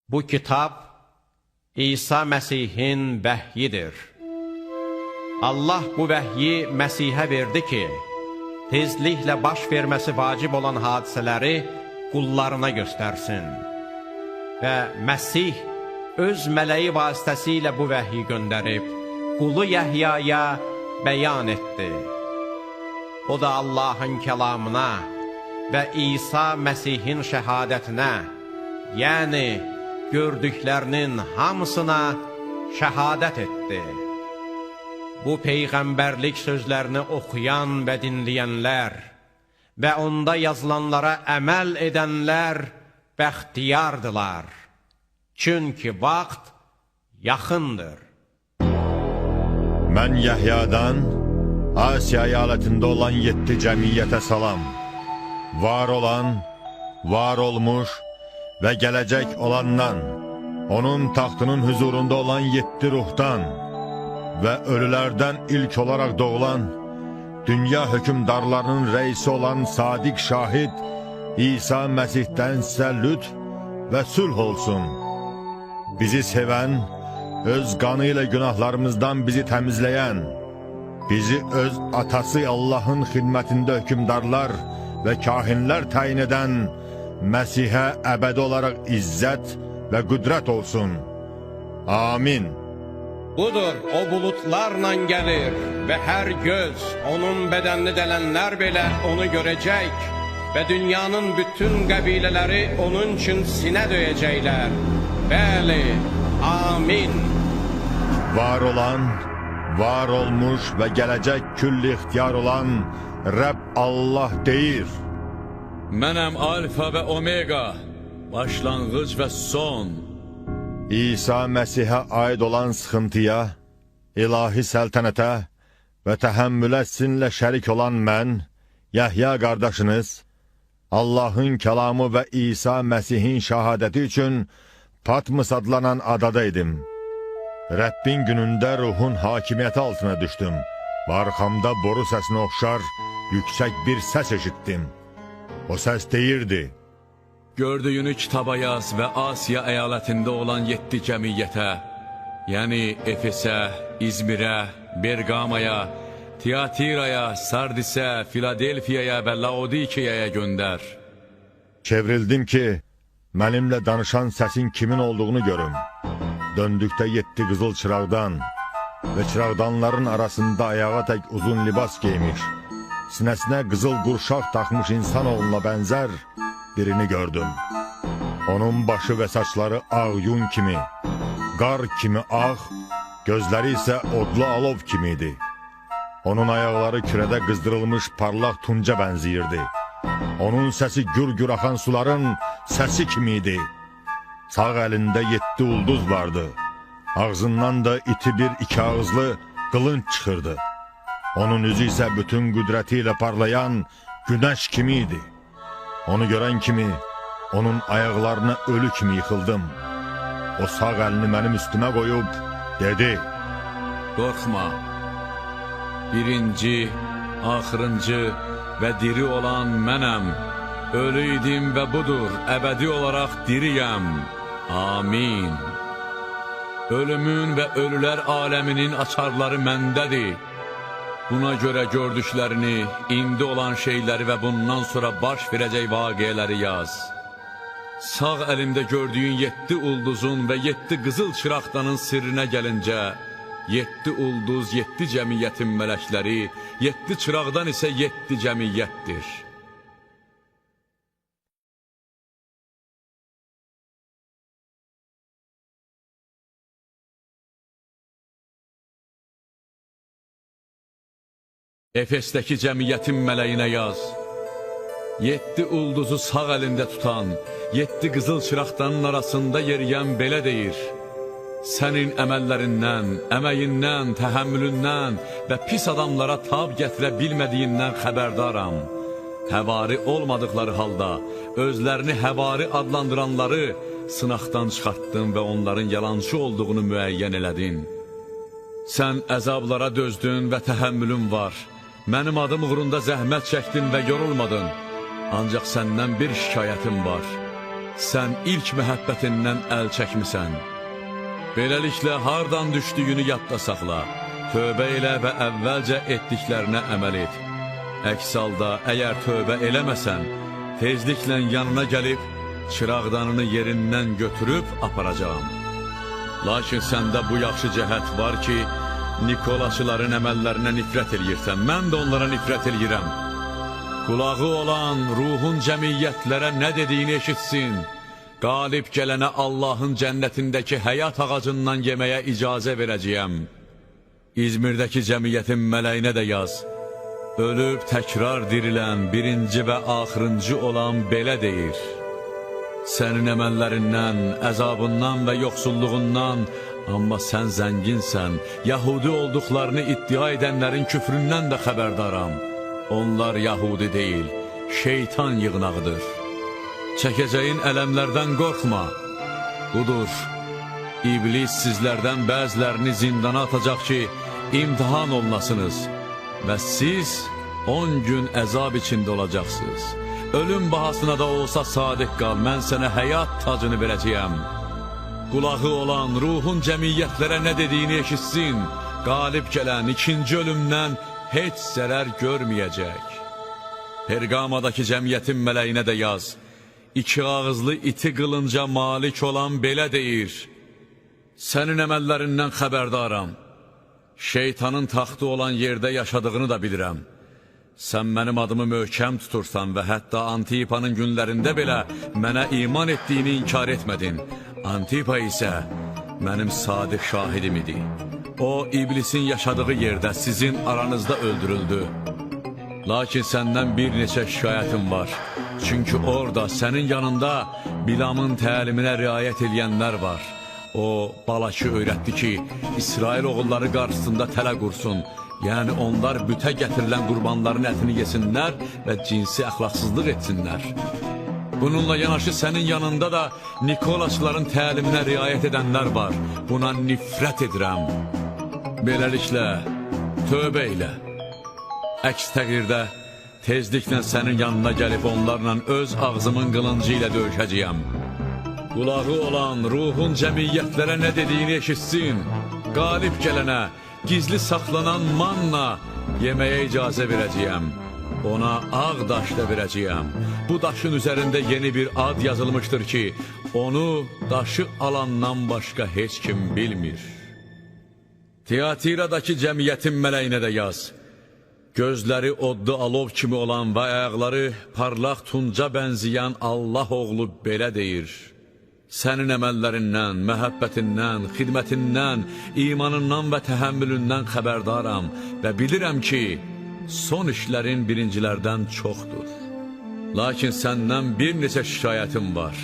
Bu kitab İsa Məsihin vəhyidir. Allah bu vəhyi Məsihə verdi ki, tezliklə baş verməsi vacib olan hadisələri qullarına göstərsin. Və Məsih öz mələyi vasitəsilə bu vəhyi göndərib, qulu Yəhyaya bəyan etdi. O da Allahın kəlamına və İsa Məsihin şəhadətinə, yəni gördüklərinin hamısına şəhadət etdi. Bu peyğəmbərlik sözlərini oxuyan və dinləyənlər və onda yazılanlara əməl edənlər bəxtiyardılar. Çünki vaxt yaxındır. Mən Yəhyadan, Asiya əyalətində olan 7 cəmiyyətə salam. Var olan, var olmuş və gələcək olandan, onun taxtının hüzurunda olan 7 ruhdan və ölülərdən ilk olaraq doğulan, dünya hökmdarlarının rəisi olan sadiq şahid İsa Məsihdən sizə lütf və sülh olsun. Bizi sevən, öz qanı ilə günahlarımızdan bizi təmizləyən, bizi öz atası Allahın xidmətində hökmdarlar və kahinlər təyin edən Məsihə əbədi olaraq izzət və qüdrət olsun. Amin. Budur, o buludlarla gəlir və hər göz, onun bədənini dələnlər belə onu görəcək və dünyanın bütün qəbilələri onun üçün sinə döyəcəklər. Bəli, amin. Var olan, var olmuş və gələcək küll ixtiyar olan Rəbb Allah deyir. Mənəm Alfa və Omega, başlanğıc və son. İsa Məsihə aid olan sıxıntıya, ilahi səltənətə və təhəmmülə sizinlə şərik olan mən, Yəhya qardaşınız, Allahın kəlamı və İsa Məsihin şəhadəti üçün Patmos adlanan adada idim. Rəbbin günündə ruhun hakimiyyəti altına düşdüm və arxamda boru səsinə oxşar yüksək bir səs eşitdim. O səs deyirdi: Gördüyünü kitaba yaz və Asiya əyalətində olan 7 cəmiyyətə, yəni Efesə, İzmirə, Berqamaya, Tiatiraya, Sardisə, Filadelfiyaya və Laodikiyaya göndər. Çevrildim ki, mənimlə danışan səsin kimin olduğunu görüm. Döndükdə 7 qızıl çıraqdan və çıraqdanların arasında ayağa tək uzun libas geymiş, sinəsinə qızıl qurşaq taxmış insanoğluna bənzər birini gördüm. Onun başı və saçları ağ yun kimi, qar kimi ağ, gözləri isə odlu alov kimi idi. Onun ayaqları kürədə qızdırılmış parlaq tunca bənzəyirdi. Onun səsi gür-gür axan suların səsi kimi idi. Sağ əlində 7 ulduz vardı. Ağzından da iti bir iki ağızlı qılınc çıxırdı. Onun üzü isə bütün qüdrəti ilə parlayan günəş kimi idi. Onu görən kimi onun ayaqlarına ölü kimi yıxıldım. O sağ əlini mənim üstümə qoyub dedi: Qorxma. Birinci, axırıncı və diri olan mənəm. Ölü idim və budur, əbədi olaraq diriyəm. Amin. Ölümün və ölülər aləminin açarları məndədir. Buna görə gördüklərini, indi olan şeyləri və bundan sonra baş verəcək vaqiələri yaz. Sağ əlimdə gördüyün 7 ulduzun və 7 qızıl çıraqdanın sirrinə gəlincə, 7 ulduz 7 cəmiyyətin mələkləri, 7 çıraqdan isə 7 cəmiyyətdir. Efesdəki cəmiyyətin mələyinə yaz. 7 ulduzu sağ əlində tutan, 7 qızıl çıraqdanın arasında yeriyən belə deyir: Sənin əməllərindən, əməyindən, təhəmmülündən və pis adamlara tab gətirə bilmədiyindən xəbərdaram. Həvari olmadıqları halda özlərini həvari adlandıranları sınaqdan çıxartdın və onların yalançı olduğunu müəyyən elədin. Sən əzablara dözdün və təhəmmülün var. Mənim adım uğrunda zəhmət çəkdin və yorulmadın. Ancaq səndən bir şikayətim var. Sən ilk məhəbbətindən əl çəkmisən. Beləliklə hardan düşdüyünü yadda saxla. Tövbə elə və əvvəlcə etdiklərinə əməl et. Əks halda əgər tövbə eləməsən, tezliklə yanına gəlib çıraqdanını yerindən götürüb aparacağam. Lakin səndə bu yaxşı cəhət var ki, Nikolaçıların əməllərinə nifrət eləyirsən, mən də onlara nifrət eləyirəm. Qulağı olan ruhun cəmiyyətlərə nə dediyini eşitsin. Qalib gələnə Allahın cənnətindəki həyat ağacından yeməyə icazə verəcəyəm. İzmirdəki cəmiyyətin mələyinə də yaz. Ölüb təkrar dirilən birinci və axırıncı olan belə deyir. Sənin əməllərindən, əzabından və yoxsulluğundan, amma sən zənginsən, Yahudi olduqlarını iddia edənlərin küfründən də xəbərdaram. Onlar Yahudi deyil, şeytan yığnağıdır. Çəkəcəyin ələmlərdən qorxma. Budur, İblis sizlərdən bəzilərini zindana atacaq ki, imtihan olunasınız və siz 10 gün əzab içində olacaqsınız. Ölüm bahasına da olsa sadiq qal, mən sənə həyat tacını verəcəyəm. Qulağı olan ruhun cəmiyyətlərə nə dediyini eşitsin. Qalib gələn ikinci ölümdən heç zərər görməyəcək. Perqamadakı cəmiyyətin mələyinə də yaz. İki ağızlı iti qılınca malik olan belə deyir. Sənin əməllərindən xəbərdaram. Şeytanın taxtı olan yerdə yaşadığını da bilirəm. Sən mənim adımı möhkəm tutursan və hətta Antipanın günlərində belə mənə iman etdiyini inkar etmədin. Antipa isə mənim sadiq şahidim idi. O, iblisin yaşadığı yerdə sizin aranızda öldürüldü. Lakin səndən bir neçə şikayətim var. Çünki orada sənin yanında Bilamın təliminə riayət edənlər var. O, Balakı öyrətdi ki, İsrail oğulları qarşısında tələ qursun. Yəni onlar bütə gətirilən qurbanların ətini yesinlər və cinsi əxlaqsızlıq etsinlər. Bununla yanaşı sənin yanında da Nikolaçıların təliminə riayət edənlər var. Buna nifrət edirəm. Beləliklə, tövbə elə. Əks təqdirdə tezliklə sənin yanına gəlib onlarla öz ağzımın qılıncı ilə döyüşəcəyəm. Qulağı olan ruhun cəmiyyətlərə nə dediyini eşitsin. Qalib gələnə gizli saxlanan manna yeməyə icazə verəcəyəm. Ona ağ daş da verəcəyəm. Bu daşın üzərində yeni bir ad yazılmışdır ki, onu daşı alandan başqa heç kim bilmir. Tiatiradakı cəmiyyətin mələyinə də yaz. Gözləri odlu alov kimi olan və ayaqları parlaq tunca bənzəyən Allah oğlu belə deyir. Sənin əməllərindən, məhəbbətindən, xidmətindən, imanından və təhəmmülündən xəbərdaram və bilirəm ki, son işlərin birincilərdən çoxdur. Lakin səndən bir neçə şikayətim var.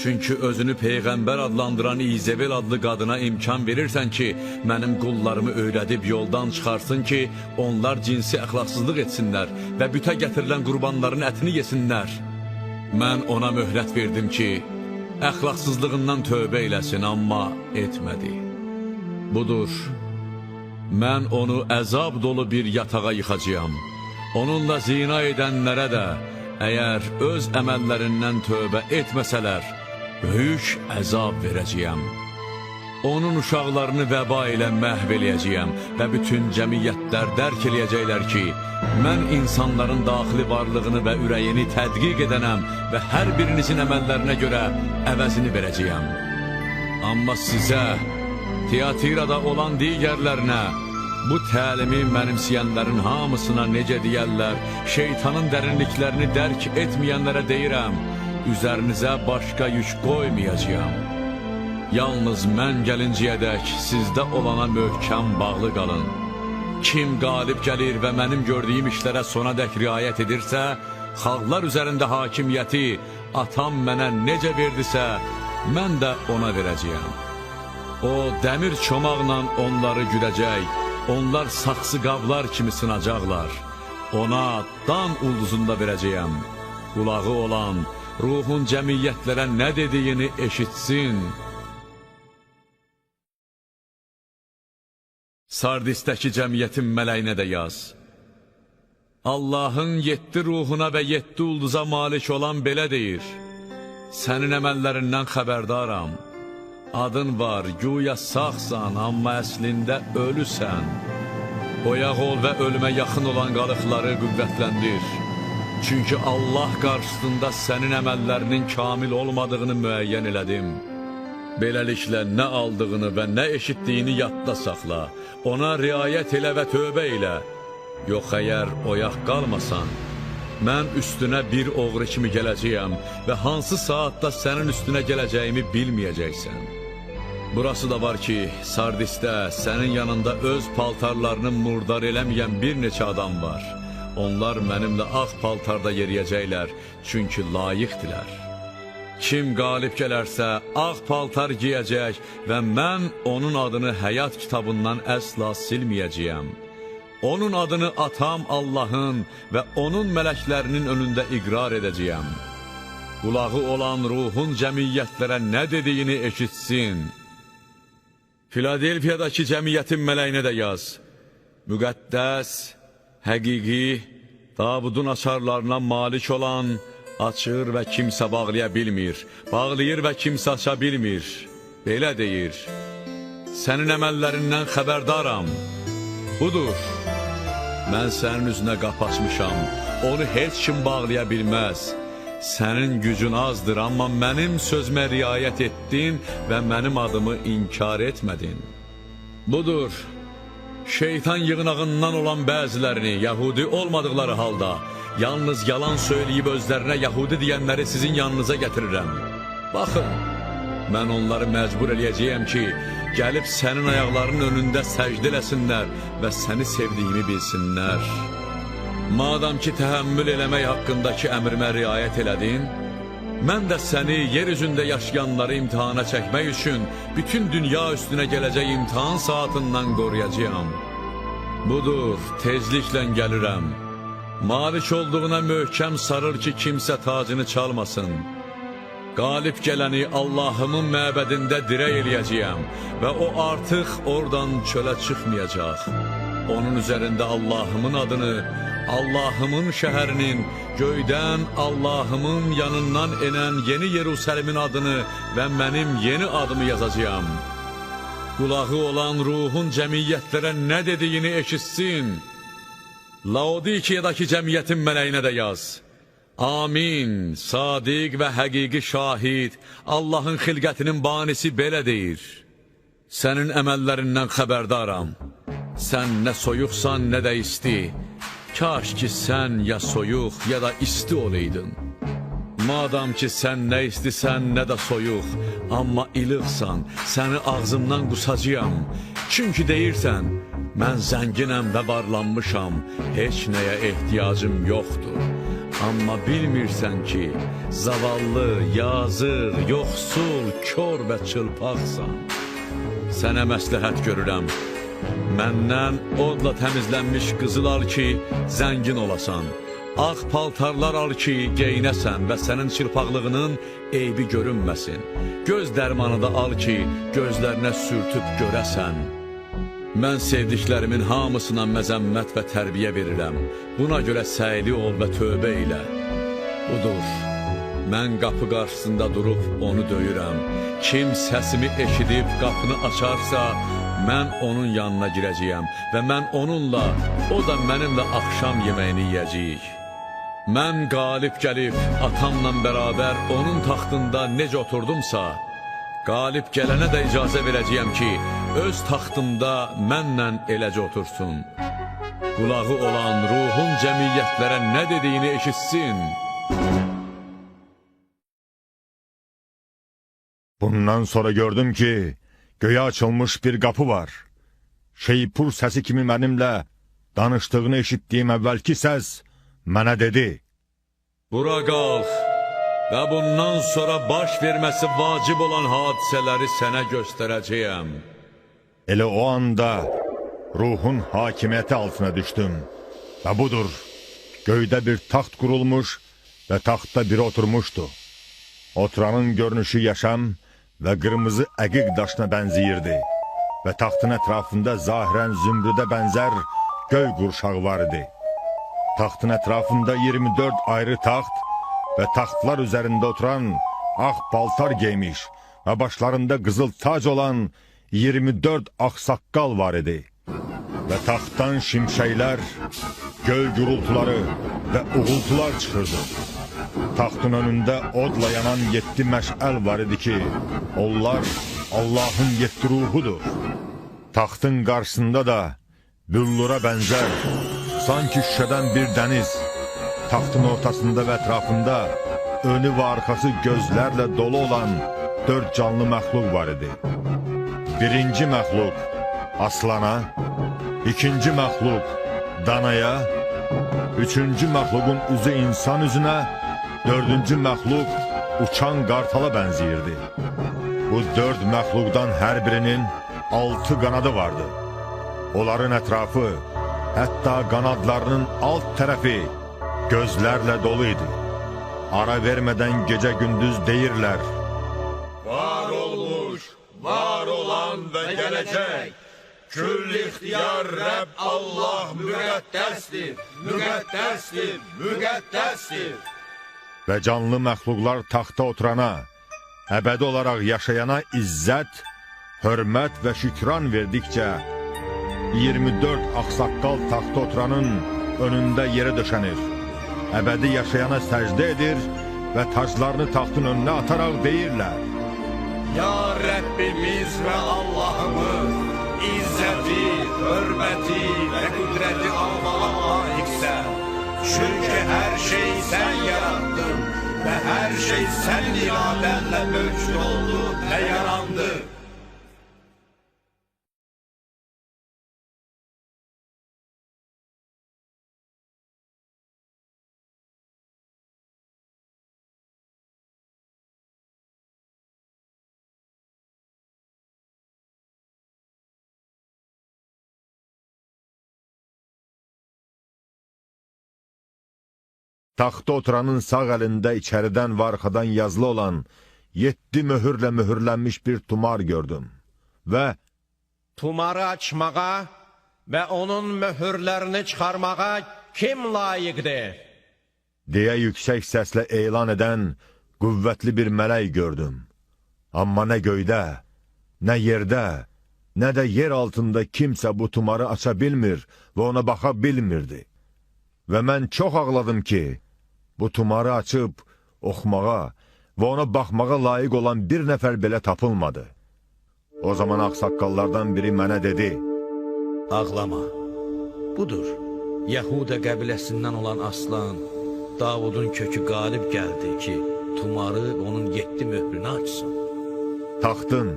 Çünki özünü peyğəmbər adlandıran İzebel adlı qadına imkan verirsən ki, mənim qullarımı öyrədib yoldan çıxarsın ki, onlar cinsi əxlaqsızlıq etsinlər və bütə gətirilən qurbanların ətini yesinlər. Mən ona möhlət verdim ki, əxlaqsızlığından tövbə eləsin, amma etmədi. Budur, mən onu əzab dolu bir yatağa yıxacağam. Onunla zina edənlərə də, əgər öz əməllərindən tövbə etməsələr, böyük əzab verəcəyəm. Onun uşaqlarını vəba ilə məhv eləyəcəyəm və bütün cəmiyyətlər dərk eləyəcəklər ki, mən insanların daxili varlığını və ürəyini tədqiq edənəm və hər birinizin əməllərinə görə əvəzini verəcəyəm. Amma sizə, Tiatirada olan digərlərinə, bu təlimi mənimsəyənlərin hamısına necə deyərlər, şeytanın dərinliklərini dərk etməyənlərə deyirəm, üzərinizə başqa yük qoymayacağam. Yalnız mən gəlincəyədək sizdə olana möhkəm bağlı qalın. Kim qalib gəlir və mənim gördüyüm işlərə sona dək riayət edirsə, xalqlar üzərində hakimiyyəti atam mənə necə verdisə, mən də ona verəcəyəm. O dəmir çomaqla onları güdəcək, onlar saxsı qablar kimi sınacaqlar. Ona dan ulduzunda verəcəyəm. Qulağı olan ruhun cəmiyyətlərə nə dediyini eşitsin. Sardisdəki cəmiyyətin mələyinə də yaz. Allahın 7 ruhuna və 7 ulduza malik olan belə deyir. Sənin əməllərindən xəbərdaram. Adın var, güya sağsan, amma əslində ölüsən. Oyaq ol və ölümə yaxın olan qalıqları qüvvətləndir. Çünki Allah qarşısında sənin əməllərinin kamil olmadığını müəyyən elədim. Beləliklə nə aldığını və nə eşitdiyini yadda saxla. Ona riayət elə və tövbə elə. Yox əgər oyaq qalmasan, mən üstünə bir oğru kimi gələcəyəm və hansı saatda sənin üstünə gələcəyimi bilməyəcəksən. Burası da var ki, Sardisdə sənin yanında öz paltarlarını murdar eləməyən bir neçə adam var. Onlar mənimlə ağ paltarda yeriyəcəklər, çünki layiqdilər. Kim qalib gələrsə, ağ paltar geyəcək və mən onun adını həyat kitabından əsla silməyəcəyəm. Onun adını atam Allahın və onun mələklərinin önündə iqrar edəcəyəm. Qulağı olan ruhun cəmiyyətlərə nə dediyini eşitsin. Filadelfiyadakı cəmiyyətin mələyinə də yaz. Müqəddəs, həqiqi, Davudun açarlarına malik olan, açır və kimsə bağlaya bilmir, bağlayır və kimsə aça bilmir. Belə deyir: Sənin əməllərindən xəbərdaram. Budur, mən sənin üzünə qapı açmışam, onu heç kim bağlaya bilməz. Sənin gücün azdır, amma mənim sözümə riayət etdin və mənim adımı inkar etmədin. Budur, şeytan yığınağından olan bəzilərini Yahudi olmadıqları halda, yalnız yalan söyləyib özlərinə Yahudi deyənləri sizin yanınıza gətirirəm. Baxın, mən onları məcbur eləyəcəyəm ki, gəlib sənin ayaqlarının önündə səcdə eləsinlər və səni sevdiyimi bilsinlər. Madam ki təhəmmül eləmək haqqındakı əmrimə riayət elədin, mən də səni yer üzündə yaşayanları imtihana çəkmək üçün bütün dünya üstünə gələcək imtihan saatından qoruyacağam. Budur, tezliklə gəlirəm. Malik olduğuna möhkəm sarır ki, kimsə tacını çalmasın. Qalib gələni Allahımın məbədində dirək eləyəcəyəm və o artıq oradan çölə çıxmayacaq. Onun üzərində Allahımın adını, Allahımın şəhərinin, göydən Allahımın yanından enən yeni Yerusəlimin adını və mənim yeni adımı yazacağam. Qulağı olan ruhun cəmiyyətlərə nə dediyini eşitsin. Laodikiyadakı cəmiyyətin mələyinə də yaz. Amin, sadiq və həqiqi şahid, Allahın xilqətinin banisi belə deyir. Sənin əməllərindən xəbərdaram. Sən nə soyuqsan, nə də isti. Kaş ki sən ya soyuq, ya da isti olaydın. Madam ki sən nə istisən, nə də soyuq, amma ilıqsan, səni ağzımdan qusacağam. Çünki deyirsən, mən zənginəm və varlanmışam, heç nəyə ehtiyacım yoxdur. Amma bilmirsən ki, zavallı, yazıq, yoxsul, kor və çılpaqsan. Sənə məsləhət görürəm. Məndən odla təmizlənmiş qızıl al ki, zəngin olasan. Ağ paltarlar al ki, geyinəsən və sənin çılpaqlığının eybi görünməsin. Göz dərmanı da al ki, gözlərinə sürtüb görəsən. Mən sevdiklərimin hamısına məzəmmət və tərbiyə verirəm. Buna görə səyli ol və tövbə elə. Budur, mən qapı qarşısında durub onu döyürəm. Kim səsimi eşidib qapını açarsa, mən onun yanına girəcəyəm və mən onunla, o da mənimlə axşam yeməyini yeyəcəyik. Mən qalib gəlib atamla bərabər onun taxtında necə oturdumsa, qalib gələnə də icazə verəcəyəm ki, öz taxtımda mənlə eləcə otursun. Qulağı olan ruhun cəmiyyətlərə nə dediyini eşitsin. Bundan sonra gördüm ki, göyə açılmış bir qapı var. Şeypur səsi kimi mənimlə danışdığını eşitdiyim əvvəlki səs mənə dedi: Bura qalx və bundan sonra baş verməsi vacib olan hadisələri sənə göstərəcəyəm. Elə o anda ruhun hakimiyyəti altına düşdüm. Və budur, göydə bir taxt qurulmuş və taxtda biri oturmuşdu. Oturanın görünüşü yaşam və qırmızı əqiq daşına bənzəyirdi və taxtın ətrafında zahirən zümrüdə bənzər göy qurşağı var idi. Taxtın ətrafında 24 ayrı taxt və taxtlar üzərində oturan ağ paltar geymiş və başlarında qızıl tac olan 24 ağsaqqal var idi. Və taxtdan şimşəklər, göy gurultuları və uğultular çıxırdı. Taxtın önündə odla yanan 7 məşəl var idi ki, onlar Allahın 7 ruhudur. Taxtın qarşısında da büllura bənzər, sanki şüşədən bir dəniz, taxtın ortasında və ətrafında önü və arxası gözlərlə dolu olan 4 canlı məxluq var idi. Birinci məxluq aslana, ikinci məxluq danaya, üçüncü məxluqun üzü insan üzünə, dördüncü məxluq uçan qartala bənzəyirdi. Bu 4 məxluqdan hər birinin 6 qanadı vardı. Onların ətrafı, hətta qanadlarının alt tərəfi gözlərlə dolu idi. Ara vermədən gecə-gündüz deyirlər: Var olmuş, var olan və gələcək, küll ixtiyar Rəbb Allah müqəddəsdir, müqəddəsdir, müqəddəsdir. Və canlı məxluqlar taxta oturana, əbədi olaraq yaşayana izzət, hörmət və şükran verdikcə, 24 ağsaqqal taxta oturanın önündə yerə döşənir, əbədi yaşayana səcdə edir və taclarını taxtın önünə ataraq deyirlər: Ya Rəbbimiz və Allahımız, izzəti, hörməti və qüdrəti almağa layiqsən. Çünki hər şey sən yarattın və hər şey sənin iradənlə mövcud oldu və yarandı. Taxta oturanın sağ əlində içəridən və arxadan yazılı olan 7 möhürlə möhürlənmiş bir tumar gördüm və Tumarı açmağa və onun möhürlərini çıxarmağa kim layiqdir? Deyə yüksək səslə elan edən qüvvətli bir mələk gördüm. Amma nə göydə, nə yerdə, nə də yer altında kimsə bu tumarı aça bilmir və ona baxa bilmirdi. Və mən çox ağladım ki, bu tumarı açıb oxumağa və ona baxmağa layiq olan bir nəfər belə tapılmadı. O zaman ağsaqqallardan biri mənə dedi: Ağlama, budur, Yahuda qəbiləsindən olan aslan, Davudun kökü qalib gəldi ki, tumarı onun 7 möhrünü açsın. Taxtın,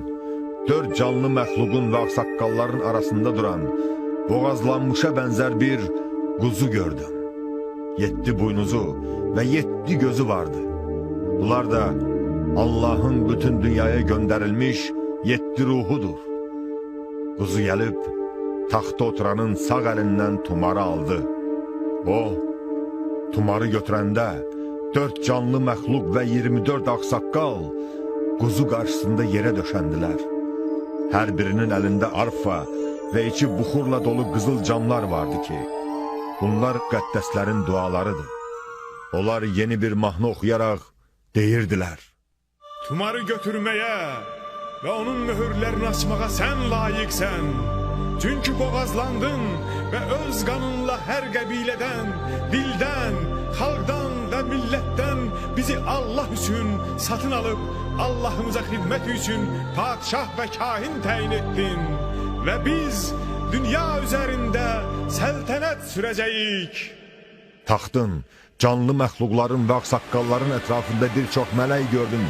4 canlı məxluqun və ağsaqqalların arasında duran, boğazlanmışa bənzər bir quzu gördüm. 7 buynuzu və 7 gözü vardı. Bunlar da Allahın bütün dünyaya göndərilmiş 7 ruhudur. Quzu gəlib taxta oturanın sağ əlindən tumarı aldı. O, tumarı götürəndə 4 canlı məxluq və 24 ağsaqqal quzu qarşısında yerə döşəndilər. Hər birinin əlində arfa və içi buxurla dolu qızıl camlar vardı ki, bunlar qəddəslərin dualarıdır. Onlar yeni bir mahnı oxuyaraq deyirdilər: Tumarı götürməyə və onun möhürlərini açmağa sən layiqsən. Çünki boğazlandın və öz qanınla hər qəbilədən, dildən, xalqdan və millətdən bizi Allah üçün satın alıb Allahımıza xidmət üçün padşah və kahin təyin etdin. Və biz dünya üzərində səltənət sürəcəyik. Taxtın, canlı məxluqların və ağsaqqalların ətrafında bir çox mələk gördüm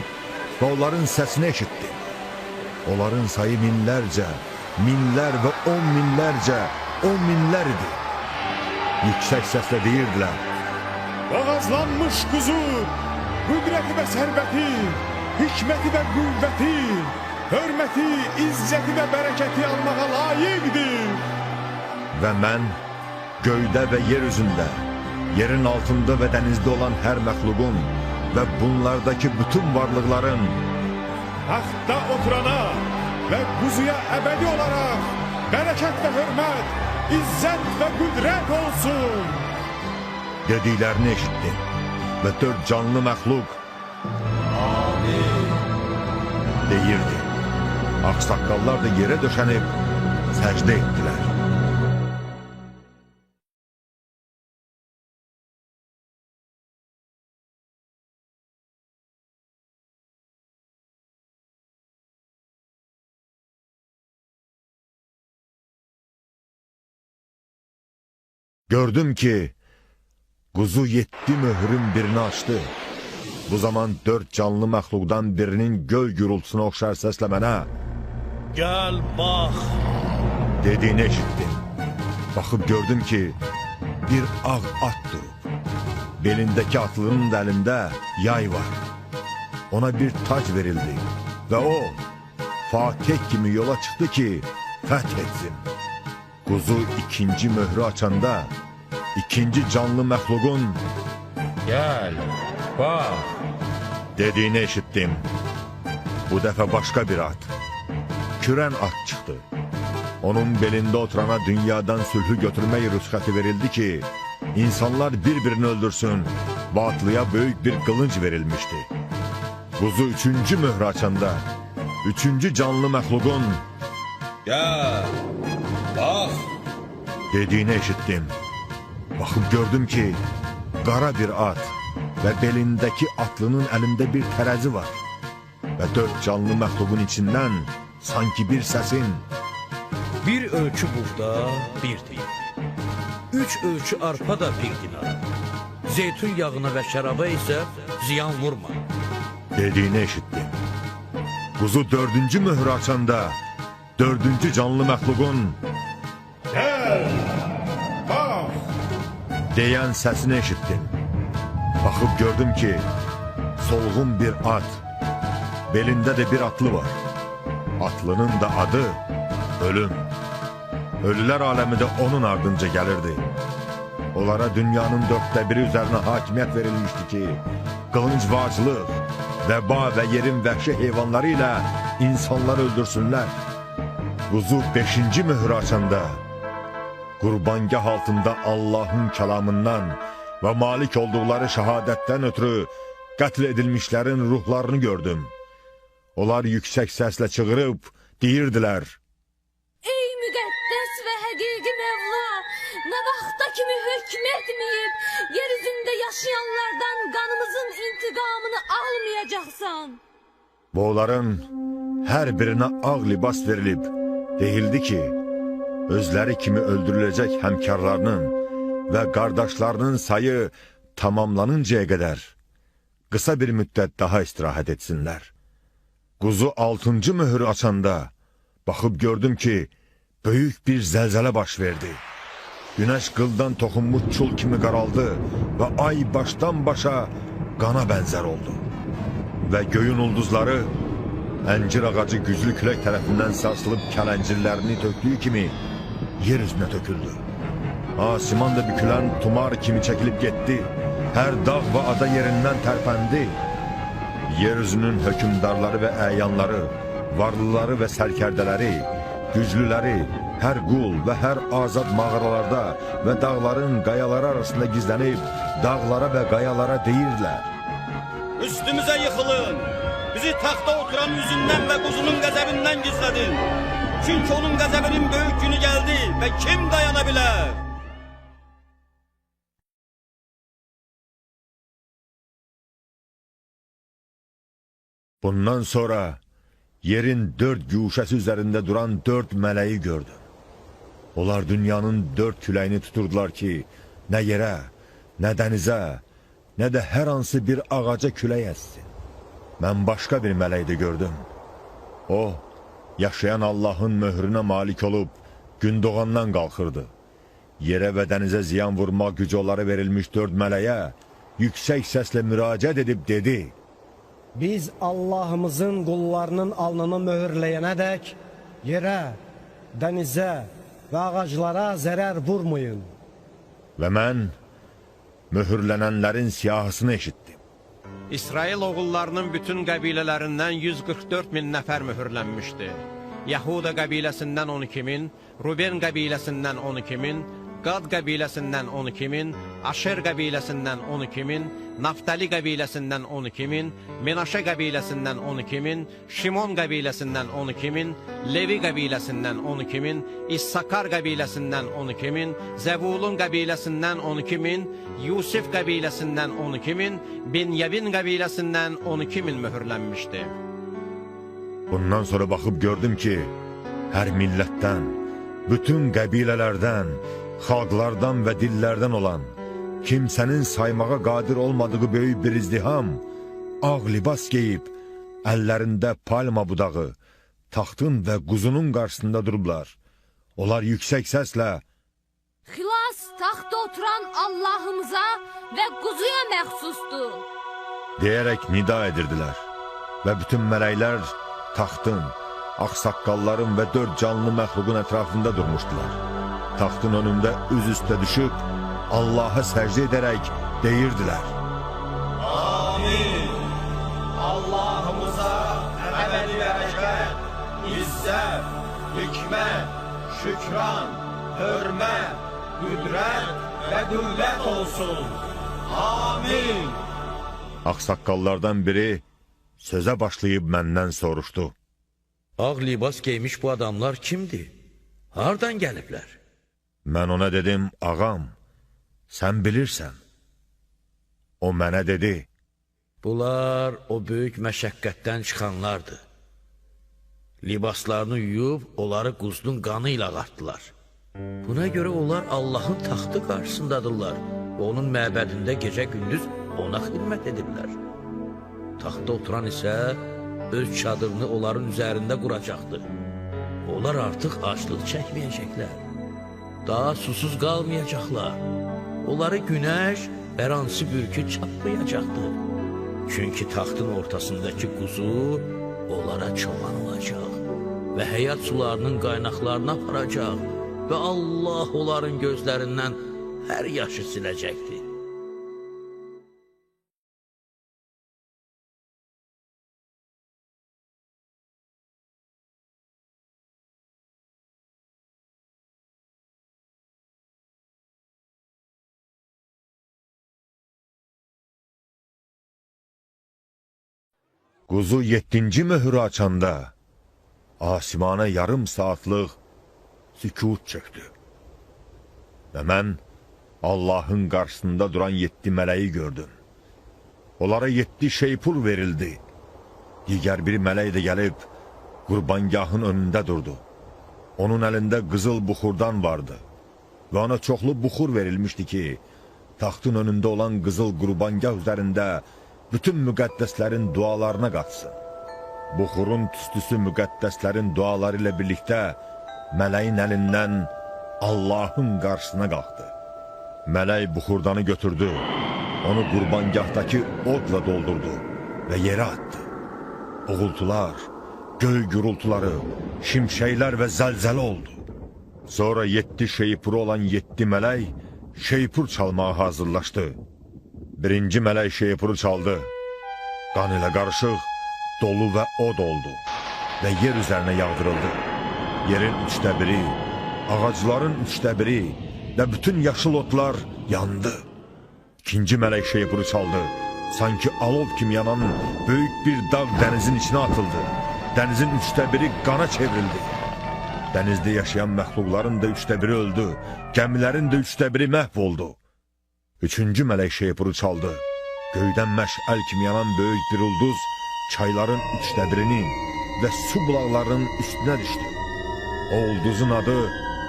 və onların səsini eşitdim. Onların sayı minlərcə, minlər və 10 minlərcə, 10 minlər idi. Yüksək səslə deyirdilər: Boğazlanmış quzu, qüdrəti və sərvəti, hikməti və qüvvəti, hörməti, izzəti və bərəkəti almağa layiqdir. Və mən göydə və yer üzündə, yerin altında və dənizdə olan hər məxluqun və bunlardakı bütün varlıqların taxtda oturana və quzuya əbədi olaraq bərəkət və hörmət, izzət və qüdrət olsun dediklərini eşitdim və 4 canlı məxluq Amin. deyirdi. Ağsaqqallar da yerə döşənib səcdə etdilər. Gördüm ki, quzu 7 möhrün birini açdı. Bu zaman 4 canlı məxluqdan birinin göy gürultusuna oxşar səslə mənə "Gəl, bax" dediyini eşitdim. Baxıb gördüm ki, bir ağ at durub. Belindəki atlının da əlində yay var. Ona bir tac verildi və o, Fatih kimi yola çıxdı ki, fəth etsin. Quzu ikinci möhrü açanda, ikinci canlı məxluqun "Gəl, bax" dediyini eşitdim. Bu dəfə başqa bir at, kürən at çıxdı. Onun belində oturana dünyadan sülhü götürmək rüsxəti verildi ki, insanlar bir-birini öldürsün və atlıya böyük bir qılınc verilmişdi. Quzu üçüncü möhrü açanda, üçüncü canlı məxluqun "Gəl, bax" dediyini eşitdim. Baxıb gördüm ki, qara bir at və belindəki atlının əlində bir tərəzi var. Və 4 canlı məxluqun içindən sanki bir səsin "Bir ölçü buğda 1 dinar, 3 ölçü arpa da 1 dinar, zeytun yağına və şəraba isə ziyan vurma" dediyini eşitdim. Quzu dördüncü möhrü açanda, dördüncü canlı məxluqun "Gəl, bax" deyən səsini eşitdim. Baxıb gördüm ki, solğun bir at, belində də bir atlı var. Atlının da adı Ölüm. Ölülər aləmi də onun ardınca gəlirdi. Onlara dünyanın 1/4 üzərinə hakimiyyət verilmişdi ki, qılınc və aclıq, vəba və yerin vəhşi heyvanları ilə insanları öldürsünlər. Quzu 5-ci möhrü açanda, qurbangah altında Allahın kəlamından və malik olduqları şəhadətdən ötürü qətl edilmişlərin ruhlarını gördüm. Onlar yüksək səslə çığırıb deyirdilər: "Ey müqəddəs və həqiqi Mevla, nə vaxta kimi hökm etməyib, yer üzündə yaşayanlardan qanımızın intiqamını almayacaqsan." Və onların hər birinə ağ libas verilib, deyildi ki, özləri kimi öldürüləcək həmkarlarının və qardaşlarının sayı tamamlanıncaya qədər qısa bir müddət daha istirahət etsinlər. Quzu 6-cı möhrü açanda, baxıb gördüm ki, böyük bir zəlzələ baş verdi. Günəş qıldan toxunmuş çul kimi qaraldı və ay başdan başa qana bənzər oldu. Və göyün ulduzları əncir ağacı güclü külək tərəfindən sarsılıb kələncirlərini tökdüyü kimi yer üzünə töküldü. Asiman da bükülən tumar kimi çəkilib getdi. Hər dağ və ada yerindən tərpəndi. Yeryüzünün hökmdarları və əyanları, varlıları və sərkərdələri, güclüləri, hər qul və hər azad mağaralarda və dağların qayaları arasında gizlənib, dağlara və qayalara deyirdilər: "Üstümüzə yıxılın, bizi taxta oturan yüzündən və quzunun qəzəbindən gizlədin. Çünki onun qəzəbinin böyük günü gəldi və kim dayana bilər?" Bundan sonra yerin 4 güşəsi üzərində duran 4 mələyi gördüm. Onlar dünyanın 4 küləyini tuturdular ki, nə yerə, nə dənizə, nə də hər hansı bir ağaca külək əssin. Mən başqa bir mələk də gördüm. O, yaşayan Allahın möhrünə malik olub, gün doğandan qalxırdı. Yerə və dənizə ziyan vurmaq gücü onlara verilmiş 4 mələyə yüksək səslə müraciət edib dedi: "Biz Allahımızın qullarının alnını möhürləyənədək yerə, dənizə və ağaclara zərər vurmayın." Və mən möhürlənənlərin siyahısını eşitdim. İsrail oğullarının bütün qəbilələrindən 144 min nəfər möhürlənmişdi. Yahuda qəbiləsindən 12 min, Ruben qəbiləsindən 12 min, Qad qəbiləsindən 12 min, Aşer qəbiləsindən 12 min, Naftali qəbiləsindən 12 min, Menaşə qəbiləsindən 12 min, Şimon qəbiləsindən 12 min, Levi qəbiləsindən 12 min, İssakar qəbiləsindən 12 min, Zəvulun qəbiləsindən 12 min, Yusif qəbiləsindən 12 min, Binyəbin qəbiləsindən 12 min möhürlənmişdi. Bundan sonra baxıb gördüm ki, hər millətdən, bütün qəbilələrdən, xalqlardan və dillərdən olan, kimsənin saymağa qadir olmadığı böyük bir izdiham, ağ libas geyib, əllərində palma budağı, taxtın və quzunun qarşısında durublar. Onlar yüksək səslə, Xilas taxta oturan Allahımıza və quzuya məxsusdur. Deyərək nida edirdilər və bütün mələklər taxtın, ağsaqqalların və 4 canlı məxluqun ətrafında durmuşdular. Taxtın önündə üz üstə düşüb, Allaha səcdə edərək deyirdilər. Amin. Allahımıza əbədi bərəkət, izzət, hikmət, şükran, hörmət, qüdrət və qüvvət olsun. Amin. Ağsaqqallardan biri sözə başlayıb məndən soruşdu. Ağ libas geymiş bu adamlar kimdir? Hardan gəliblər? Mən ona dedim, ağam, sən bilirsən. O mənə dedi, Bunlar o böyük məşəqqətdən çıxanlardır. Libaslarını yuyub, onları quzunun qanı ilə ağartdılar. Buna görə onlar Allahın taxtı qarşısındadırlar və onun məbədində gecə-gündüz ona xidmət edirlər. Taxta oturan isə öz çadırını onların üzərində quracaqdır. Onlar artıq aclıq çəkməyəcəklər. Daha susuz qalmayacaqlar. Onları günəş və hansı bürkü çatmayacaqdır. Çünki taxtın ortasındakı quzu onlara çoban olacaq və həyat sularının qaynaqlarına aparacaq və Allah onların gözlərindən hər yaşı siləcəkdir. Quzu 7-ci möhürü açanda asimana yarım saatlıq sükut çöktü. Və mən Allahın qarşısında duran 7 mələyi gördüm. Onlara 7 şeypur verildi. Digər bir mələk də gəlib qurbangahın önündə durdu. Onun əlində qızıl buxurdan vardı və ona çoxlu buxur verilmişdi ki, taxtın önündə olan qızıl qurbangah üzərində bütün müqəddəslərin dualarına qatsın. Buxurun tüstüsü müqəddəslərin duaları ilə birlikdə mələyin əlindən Allahın qarşısına qalxdı. Mələk buxurdanı götürdü, onu qurbangahdakı odla doldurdu və yerə atdı. Uğultular, göy gurultuları, şimşəklər və zəlzələ oldu. Sonra 7 şeypuru olan 7 mələk şeypur çalmağa hazırlaşdı. Birinci mələk şeypuru çaldı. Qan ilə qarışıq, dolu və od oldu və yer üzərinə yağdırıldı. Yerin 3də biri, ağacların 3də biri və bütün yaşıl otlar yandı. İkinci mələk şeypuru çaldı. Sanki alov kimi yanan böyük bir dağ dənizin içinə atıldı. Dənizin 3də biri qana çevrildi. Dənizdə yaşayan məxluqların da 3də biri öldü. Gəmilərin də 3də biri məhv oldu. Üçüncü mələk şeypuru çaldı. Göydən məşəl kimi yanan böyük bir ulduz çayların 3də birinin və su bulaqlarının üstünə düşdü. O ulduzun adı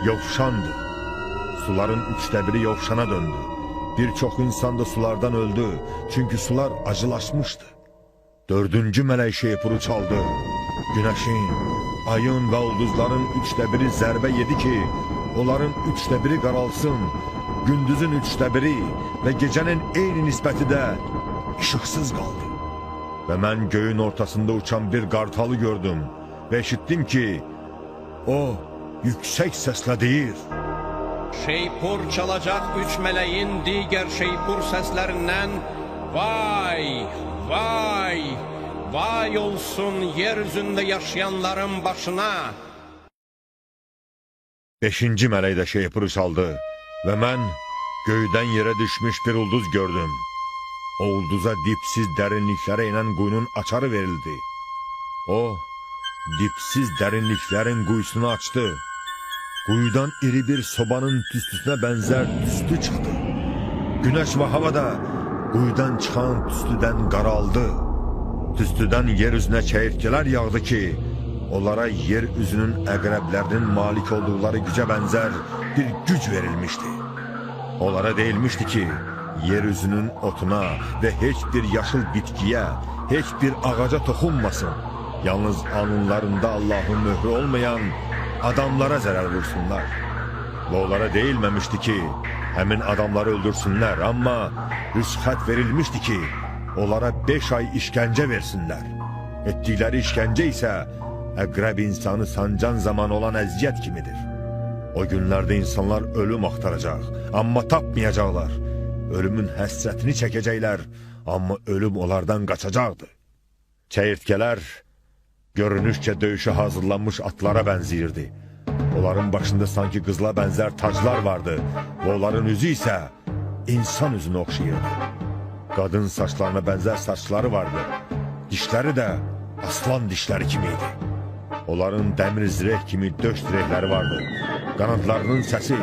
Yovşandı. Suların 3də biri Yovşana döndü. Bir çox insan da sulardan öldü. Çünki sular acılaşmışdı. Dördüncü mələk şeypuru çaldı. Günəşin, ayın və ulduzların 3də biri zərbə yedi ki, onların 3də biri qaralsın. Gündüzün 3də biri və gecənin eyni nisbəti də işıqsız qaldı. Və mən göyün ortasında uçan bir qartalı gördüm və eşitdim ki, o yüksək səslə deyir. Şeypur çalacaq 3 mələyin digər şeypur səslərindən vay, vay, vay olsun yeryüzündə yaşayanların başına. 5-ci mələk də şeypuru çaldı. Və mən göydən yerə düşmüş bir ulduz gördüm. O ulduza dipsiz dərinliklərə inən quyunun açarı verildi. O, dipsiz dərinliklərin quyusunu açdı. Quyudan iri bir sobanın tüstüsünə bənzər tüstü çıxdı. Günəş və hava da quyudan çıxan tüstüdən qaraldı. Tüstüdən yer üzünə çəyirtkələr yağdı ki, onlara yer üzünün əqrəblərinin malik olduqları gücə bənzər bir güc verilmişdi. Onlara deyilmişdi ki, yer üzünün otuna və heç bir yaşıl bitkiyə, heç bir ağaca toxunmasın. Yalnız alınlarında Allahın möhrü olmayan adamlara zərər vursunlar. Və onlara deyilməmişdi ki, həmin adamları öldürsünlər, amma rüsxət verilmişdi ki, onlara 5 ay işgəncə versinlər. Etdikləri işgəncə isə əqrəb insanı sancan zaman olan əziyyət kimidir. O günlərdə insanlar ölüm axtaracaq, amma tapmayacaqlar. Ölümün həsrətini çəkəcəklər, amma ölüm onlardan qaçacaqdır. Çəyirtkələr görünüşcə döyüşə hazırlanmış atlara bənziyirdi. Onların başında sanki qızla bənzər taclar vardı və onların üzü isə insan üzünə oxşayırdı. Qadın saçlarına bənzər saçları vardı. Dişləri də aslan dişləri kimi idi. Onların dəmir zireh kimi döş zirehləri vardı. Qanadlarının səsi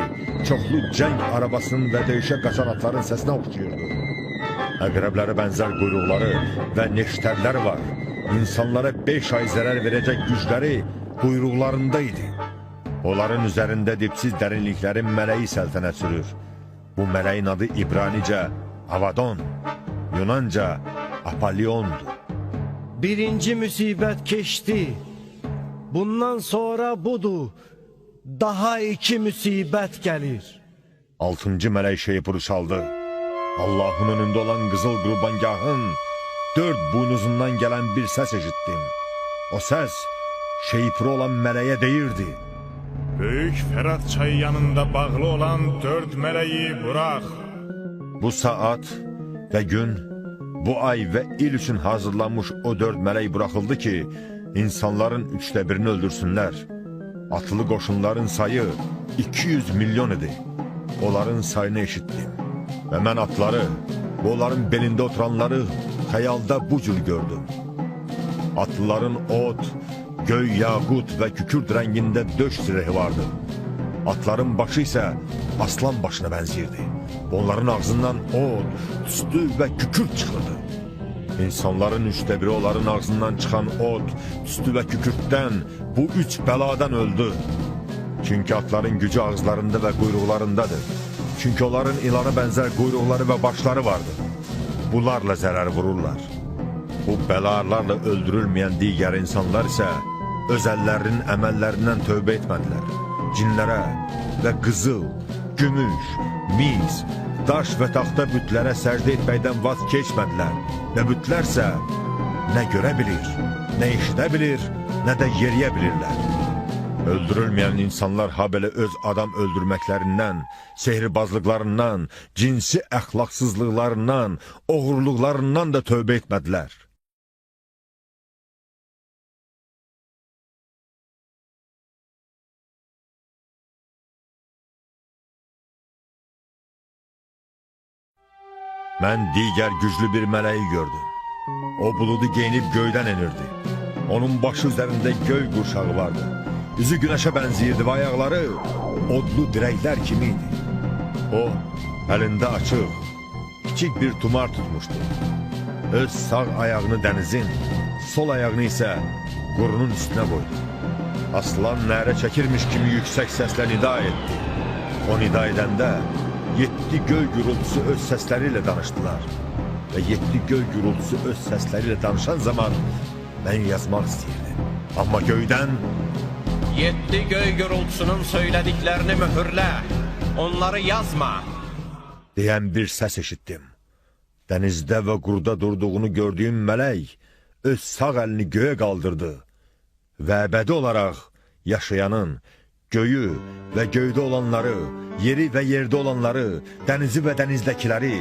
çoxlu cəng arabasının və döyüşə qaçan atların səsinə oxşayırdı. Əqrəblərə bənzər quyruqları və neştərləri var. İnsanlara 5 ay zərər verəcək gücləri quyruqlarında idi. Onların üzərində dipsiz dərinliklərin mələyi səltənət sürür. Bu mələyin adı İbranicə Avadon, Yunanca Apolliondur. Birinci müsibət keçdi. Bundan sonra budur. Daha 2 müsibət gəlir. 6-cı mələk şeypuru çaldı. Allahın önündə olan qızıl qurbangahın 4 buynuzundan gələn bir səs eşitdim. O səs şeypuru olan mələyə deyirdi: Böyük Fərat çayı yanında bağlı olan 4 mələyi bırax. Bu saat və gün, bu ay və il üçün hazırlanmış o 4 mələk buraxıldı ki, insanların 1/3-ünü öldürsünlər. Atlı qoşunların sayı 200 milyon idi. Onların sayını eşitdim. Və mən atları və onların belində oturanları xəyalda bu cür gördüm. Atlıların ot, göy yaqut və kükürt rəngində döş zirəhi vardı. Atların başı isə aslan başına bənziyirdi. Onların ağzından ot, tüstü və kükürt çıxırdı. İnsanların 1/3-ü onların ağzından çıxan ot, tüstü və kükürtdən, bu 3 bəladan öldü. Çünki atların gücü ağızlarında və quyruqlarındadır. Çünki onların ilana bənzər quyruqları və başları vardı. Bunlarla zərər vururlar. Bu bəlalarla öldürülməyən digər insanlar isə öz əllərinin əməllərindən tövbə etmədilər. Cinlərə və qızıl, gümüş, mis, daş və taxta bütlərə səcdə etməkdən vaz keçmədilər. Və bütlərsə nə görə bilir, nə eşidə bilir, nə də yeriyə bilirlər. Öldürülməyən insanlar habelə öz adam öldürməklərindən, sehirbazlıqlarından, cinsi əxlaqsızlıqlarından, oğurluqlarından da tövbə etmədilər. Mən digər güclü bir mələyi gördüm. O buludu geyinib göydən enirdi. Onun başı üzərində göy qurşağı vardı. Üzü günəşə bənziyirdi və ayaqları odlu dirəklər kimi idi. O, əlində açıq, kiçik bir tumar tutmuşdu. Öz sağ ayağını dənizin, sol ayağını isə qurunun üstünə qoydu. Aslan nərə çəkirmiş kimi yüksək səslə nida etdi. O nida edəndə 7 göy gürultusu öz səsləri ilə danışdılar. Və 7 göy gürultusu öz səsləri ilə danışan zaman mən yazmaq istəyirdim. Amma göydən 7 göy gürultusunun söylediklerini mühürle, onları yazma deyən bir səs eşitdim. Dənizdə və quruda durduğunu gördüyüm mələk öz sağ əlini göyə qaldırdı və əbədi olaraq yaşayanın, göyü və göydə olanları, yeri və yerdə olanları, dənizi və dənizdəkiləri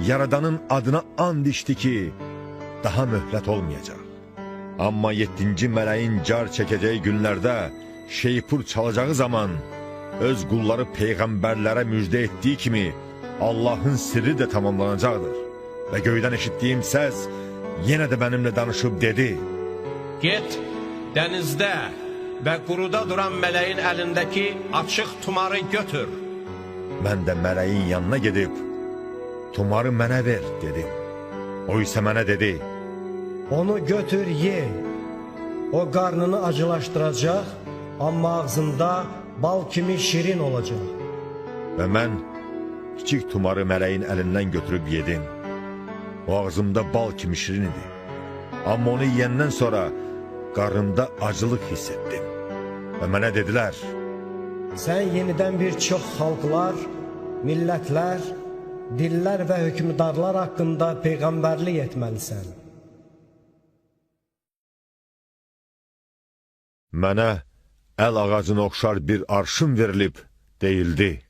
Yaradanın adına and içdi ki, daha möhlət olmayacaq. Amma 7-ci mələyin car çəkəcəyi günlərdə şeypur çalacağı zaman öz qulları peyğəmbərlərə müjdə etdiyi kimi Allahın sirri də tamamlanacaqdır. Və göydən eşitdiyim səs yenə də mənimlə danışıb dedi: Get, dənizdə və quruda duran mələyin əlindəki açıq tumarı götür. Mən də mələyin yanına gedib, tumarı mənə ver, dedim. O isə mənə dedi: Onu götür, ye. O qarnını acılaşdıracaq, amma ağzında bal kimi şirin olacaq. Və mən kiçik tumarı mələyin əlindən götürüb yedim. O ağzımda bal kimi şirin idi. Amma onu yeyəndən sonra qarnımda acılıq hiss etdim. Və mənə dedilər: Sən yenidən bir çox xalqlar, millətlər, dillər və hökmdarlar haqqında peyğəmbərlik etməlisən. Mənə əl ağacına oxşar bir arşın verilib, deyildi: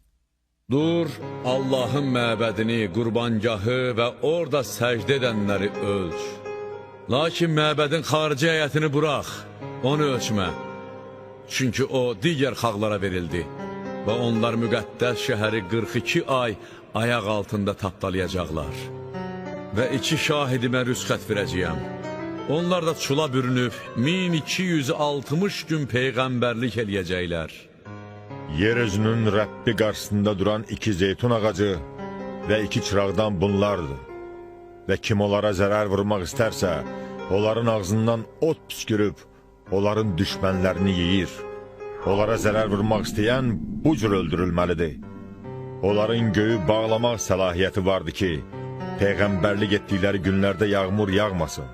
Dur, Allahın məbədini, qurbangahı və orada səcdə edənləri ölç. Lakin məbədin xarici həyətini burax, onu ölçmə. Çünki o digər xalqlara verildi və onlar müqəddəs şəhəri 42 ay ayaq altında tapdalayacaqlar. Və iki şahidimə rüsxət verəcəyəm. Onlar da çula bürünüb 1260 gün peyğəmbərlik eləyəcəklər. Yer üzünün Rəbbi qarşısında duran iki zeytun ağacı və iki çıraqdan bunlardır. Və kim onlara zərər vurmaq istərsə, onların ağzından ot püskürüb, onların düşmənlərini yeyir. Onlara zərər vurmaq istəyən bu cür öldürülməlidir. Onların göyü bağlamaq səlahiyyəti vardı ki, peyğəmbərlik etdikləri günlərdə yağmur yağmasın.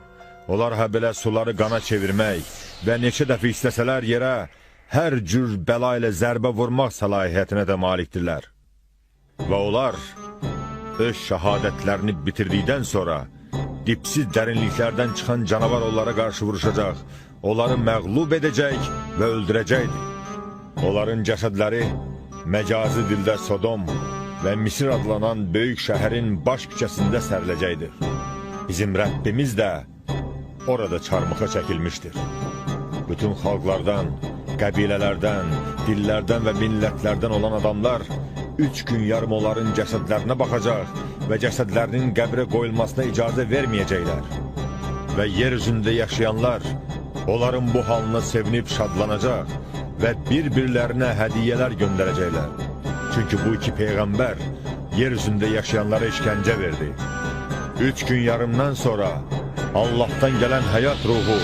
Onlar ha belə suları qana çevirmək və neçə dəfə istəsələr yerə hər cür bəla ilə zərbə vurmaq səlahiyyətinə də malikdirlər. Və onlar öz şəhadətlərini bitirdikdən sonra dipsiz dərinliklərdən çıxan canavar onlara qarşı vuruşacaq, onları məğlub edəcək və öldürəcəkdir. Onların cəsədləri məcazi dildə Sodom və Misir adlanan böyük şəhərin baş küçəsində səriləcəkdir. Bizim Rəbbimiz də orada çarmıxa çəkilmişdir. Bütün xalqlardan, qəbilələrdən, dillərdən və millətlərdən olan adamlar 3 gün yarım onların cəsədlərinə baxacaq və cəsədlərinin qəbrə qoyulmasına icazə verməyəcəklər. Və yer üzündə yaşayanlar onların bu halına sevinib şadlanacaq və bir-birlərinə hədiyyələr göndərəcəklər. Çünki bu iki peyğəmbər yer üzündə yaşayanlara işgəncə verdi. 3 gün yarımdan sonra Allahdan gələn həyat ruhu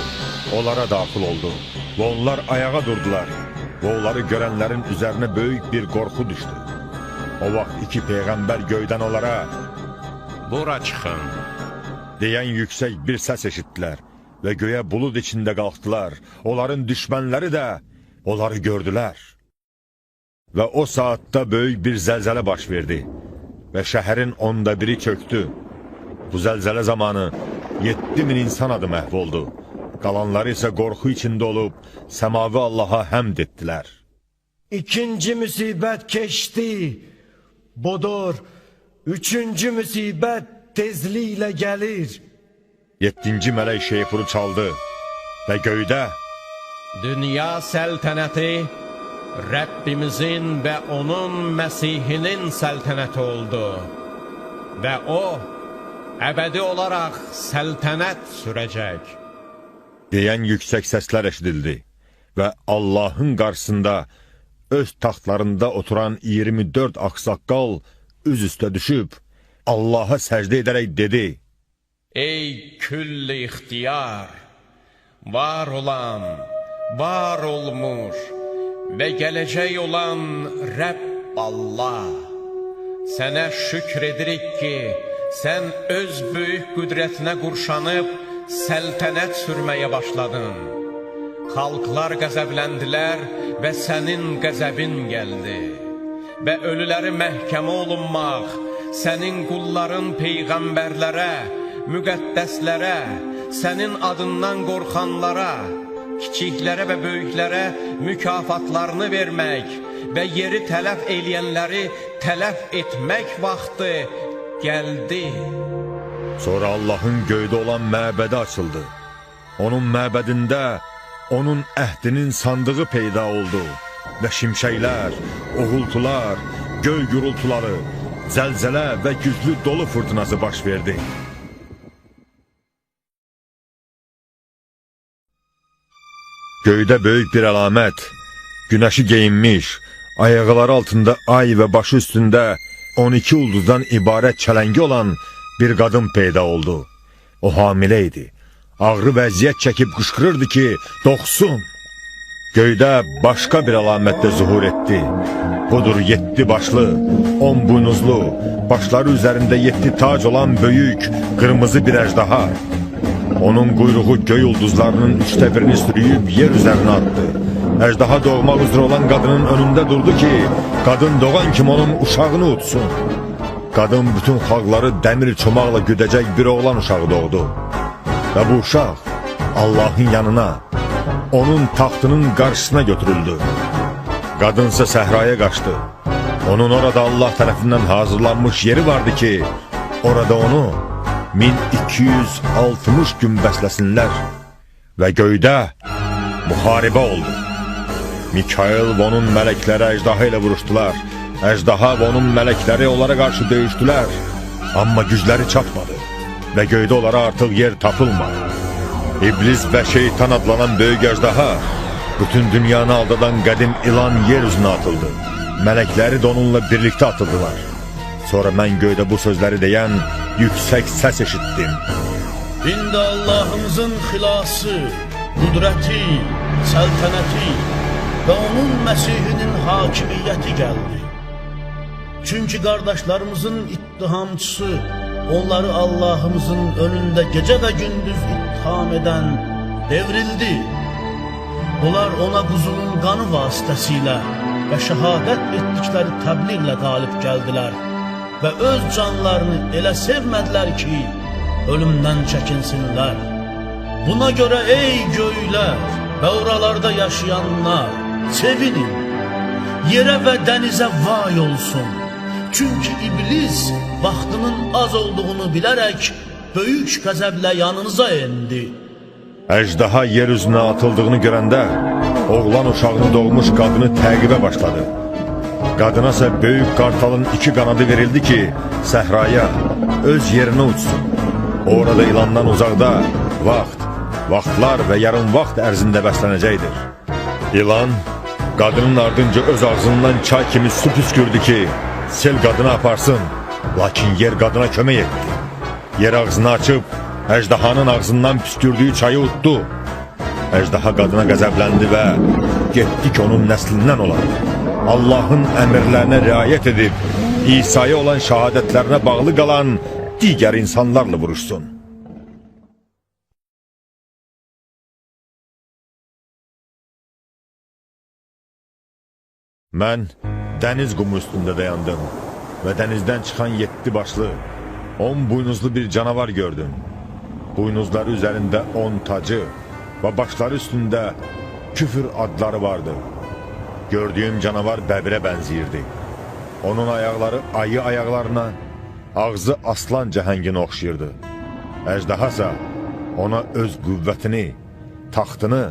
onlara daxil oldu və onlar ayağa durdular və onları görənlərin üzərinə böyük bir qorxu düşdü. O vaxt iki peyğəmbər göydən onlara "Bura çıxın" deyən yüksək bir səs eşitdilər və göyə bulud içində qalxdılar. Onların düşmənləri də onları gördülər. Və o saatda böyük bir zəlzələ baş verdi və şəhərin 1/10 çöktü. Bu zəlzələ zamanı 7000 insan adı məhv oldu. Qalanları isə qorxu içində olub səmavi Allaha həmd etdilər. İkinci müsibət keçdi. Budur, üçüncü müsibət tezliklə gəlir. 7-ci mələk şeypuru çaldı və göydə Dünya səltənəti Rəbbimizin və onun Məsihinin səltənəti oldu və o əbədi olaraq səltənət sürəcək deyən yüksək səslər eşidildi və Allahın qarşısında öz taxtlarında oturan 24 ağsaqqal üz üstə düşüb Allaha səcdə edərək dedi: Ey külli ixtiyar, var olan, var olmuş və gələcək olan Rəbb Allah, sənə şükr edirik ki, sən öz böyük qüdrətinə qurşanıb səltənət sürməyə başladın. Xalqlar qəzəbləndilər və sənin qəzəbin gəldi. Və ölüləri məhkəmə olunmaq, sənin qulların peyğəmbərlərə, müqəddəslərə, sənin adından qorxanlara, kiçiklərə və böyüklərə mükafatlarını vermək və yeri tələf eləyənləri tələf etmək vaxtı gəldi. Sonra Allahın göydə olan məbədi açıldı. Onun məbədində onun əhdinin sandığı peyda oldu. Və şimşəklər, uğultular, göy gurultuları, zəlzələ və güclü dolu fırtınası baş verdi. Göydə böyük bir əlamət, günəşi geyinmiş, ayaqları altında ay və başı üstündə 12 ulduzdan ibarət çələngi olan bir qadın peyda oldu. O hamilə idi. Ağrı vəziyyət çəkib qışqırırdı ki, doğsun. Göydə başqa bir əlamət də zuhur etdi. Budur 7 başlı, 10 buynuzlu, başları üzərində 7 tac olan böyük, qırmızı bir əjdaha. Onun quyruğu göy ulduzlarının 3də birini sürüyüb yer üzərinə atdı. Əjdaha doğmaq üzrə olan qadının önündə durdu ki, qadın doğan kimi onun uşağını utsun. Qadın bütün xalqları dəmir çomaqla güdəcək bir oğlan uşağı doğdu. Və bu uşaq Allahın yanına, onun taxtının qarşısına götürüldü. Qadınsa səhraya qaçdı. Onun orada Allah tərəfindən hazırlanmış yeri vardı ki, orada onu 1260 gün bəsləsinlər. Və göydə müharibə oldu. Mikail və onun mələkləri əjdaha ilə vuruşdular. Əjdaha və onun mələkləri onlara qarşı döyüşdülər. Amma gücləri çatmadı və göydə onlara artıq yer tapılmadı. İblis və şeytan adlanan böyük əjdaha, bütün dünyanı aldadan qədim ilan yer üzünə atıldı. Mələkləri də onunla birlikdə atıldılar. Sonra mən göydə bu sözləri deyən yüksək səs eşitdim. İndi Allahımızın xilası, qüdrəti, səltənəti və onun Məsihinin hakimiyyəti gəldi. Çünki qardaşlarımızın ittihamçısı, onları Allahımızın önündə gecə və gündüz ittiham edən devrildi. Onlar ona quzunun qanı vasitəsilə və şəhadət etdikləri təbliğlə qalib gəldilər və öz canlarını elə sevmədilər ki, ölümdən çəkinsinlər. Buna görə ey göylər və oralarda yaşayanlar, sevinin! Yerə və dənizə vay olsun! Çünki iblis vaxtının az olduğunu bilərək böyük qəzəblə yanınıza endi. Əjdaha yer üzünə atıldığını görəndə, oğlan uşağını doğmuş qadını təqibə başladı. Qadına isə böyük qartalın 2 qanadı verildi ki, səhraya, öz yerinə uçsun. Orada ilandan uzaqda vaxt, vaxtlar və yarım vaxt ərzində bəslənəcəkdir. İlan, qadının ardınca öz ağzından çay kimi su püskürdü ki, sel qadını aparsın. Lakin yer qadına kömək etdi. Yer ağzını açıb, əjdahanın ağzından püskürdüyü çayı utdu. Əjdaha qadına qəzəbləndi və getdi ki, onun nəslindən olan, Allahın əmrlərinə riayət edib, İsa'ya olan şəhadətlərinə bağlı qalan digər insanlarla vuruşsun. Mən dəniz qumu üstündə dayandım və dənizdən çıxan 7 başlı, 10 buynuzlu bir canavar gördüm. Buynuzları üzərində 10 tacı və başları üstündə küfür adları vardı. Gördüyüm canavar bəbirə bənziyirdi. Onun ayaqları ayı ayaqlarına, ağzı aslan cəhənginə oxşayırdı. Əjdahasa ona öz qüvvətini, taxtını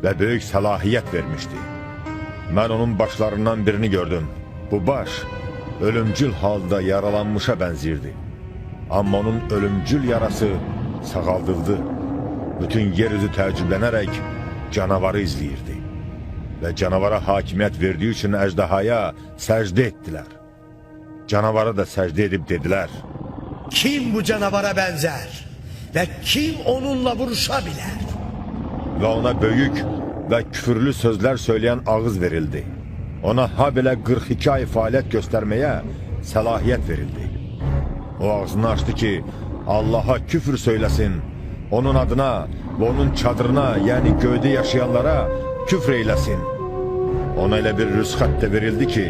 və böyük səlahiyyət vermişdi. Mən onun başlarından birini gördüm. Bu baş ölümcül halda yaralanmışa bənziyirdi. Amma onun ölümcül yarası sağaldıldı. Bütün yeryüzü təəccüblənərək canavarı izləyirdi. Və canavara hakimiyyət verdiyi üçün əjdahaya səcdə etdilər. Canavara da səcdə edib dedilər: Kim bu canavara benzer ve kim onunla vuruşa bilər? Və ona böyük və küfürlü sözlər söyləyən ağız verildi. Ona ha belə 42 ay fəaliyyət göstərməyə səlahiyyət verildi. O ağzını açdı ki, Allaha küfür söyləsin, onun adına və onun çadırına, yəni göydə yaşayanlara küfr eyləsin. Ona elə bir rüsxət də verildi ki,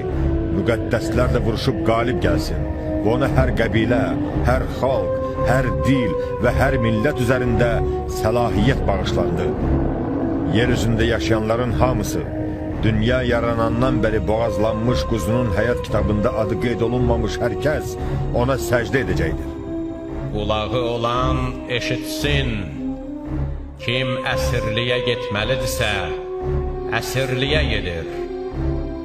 müqəddəslərlə vuruşub qalib gəlsin və ona hər qəbilə, hər xalq, hər dil və hər millət üzərində səlahiyyət bağışlandı. Yer üzündə yaşayanların hamısı, dünya yaranandan bəri boğazlanmış quzunun həyat kitabında adı qeyd olunmamış hər kəs ona səcdə edəcəkdir. Qulağı olan eşitsin. Kim əsirliyə getməlidirsə, əsirliyə gedir.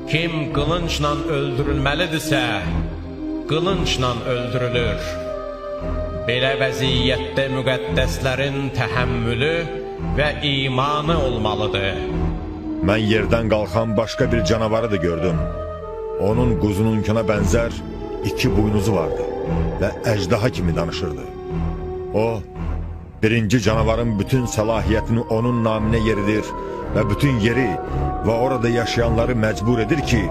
Kim qılıncla öldürülməlidirsə, qılıncla öldürülür. Belə vəziyyətdə müqəddəslərin təhəmmülü və imanı olmalıdır. Mən yerdən qalxan başqa bir canavarı da gördüm. Onun quzununkuna bənzər iki buynuzu vardı və əjdaha kimi danışırdı. O, birinci canavarın bütün səlahiyyətini onun naminə yeridir və bütün yeri və orada yaşayanları məcbur edir ki,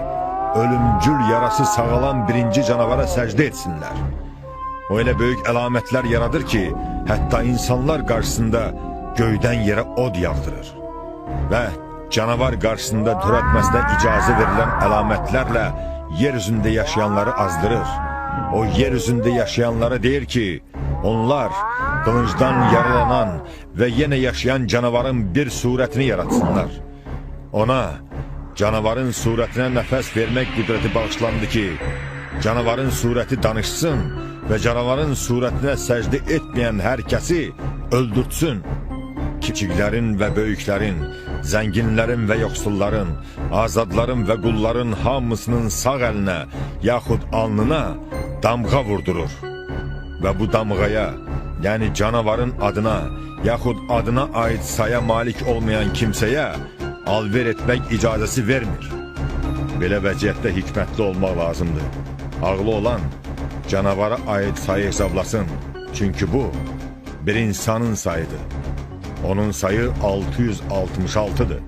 ölümcül yarası sağalan birinci canavara səcdə etsinlər. O elə böyük əlamətlər yaradır ki, hətta insanlar qarşısında göydən yerə od yağdırır və canavar qarşısında törətməsinə icazə verilən əlamətlərlə yer üzündə yaşayanları azdırır. O yer üzündə yaşayanlara deyir ki, onlar qılıncdan yaralanan və yenə yaşayan canavarın bir surətini yaratsınlar. Ona canavarın surətinə nəfəs vermək qüdrəti bağışlandı ki, canavarın surəti danışsın və canavarın surətinə səcdə etməyən hər kəsi öldürtsün. Kiçiklərin və böyüklərin, zənginlərin və yoxsulların, azadların və qulların hamısının sağ əlinə yaxud alnına damğa vurdurur. Və bu damğaya, yəni canavarın adına, yaxud adına aid saya malik olmayan kimsəyə alver etmək icazəsi vermir. Belə vəziyyətdə hikmətli olmaq lazımdır. Ağlı olan canavara aid sayı hesablasın. Çünki bu bir insanın sayıdır. Onun sayı 666'dır.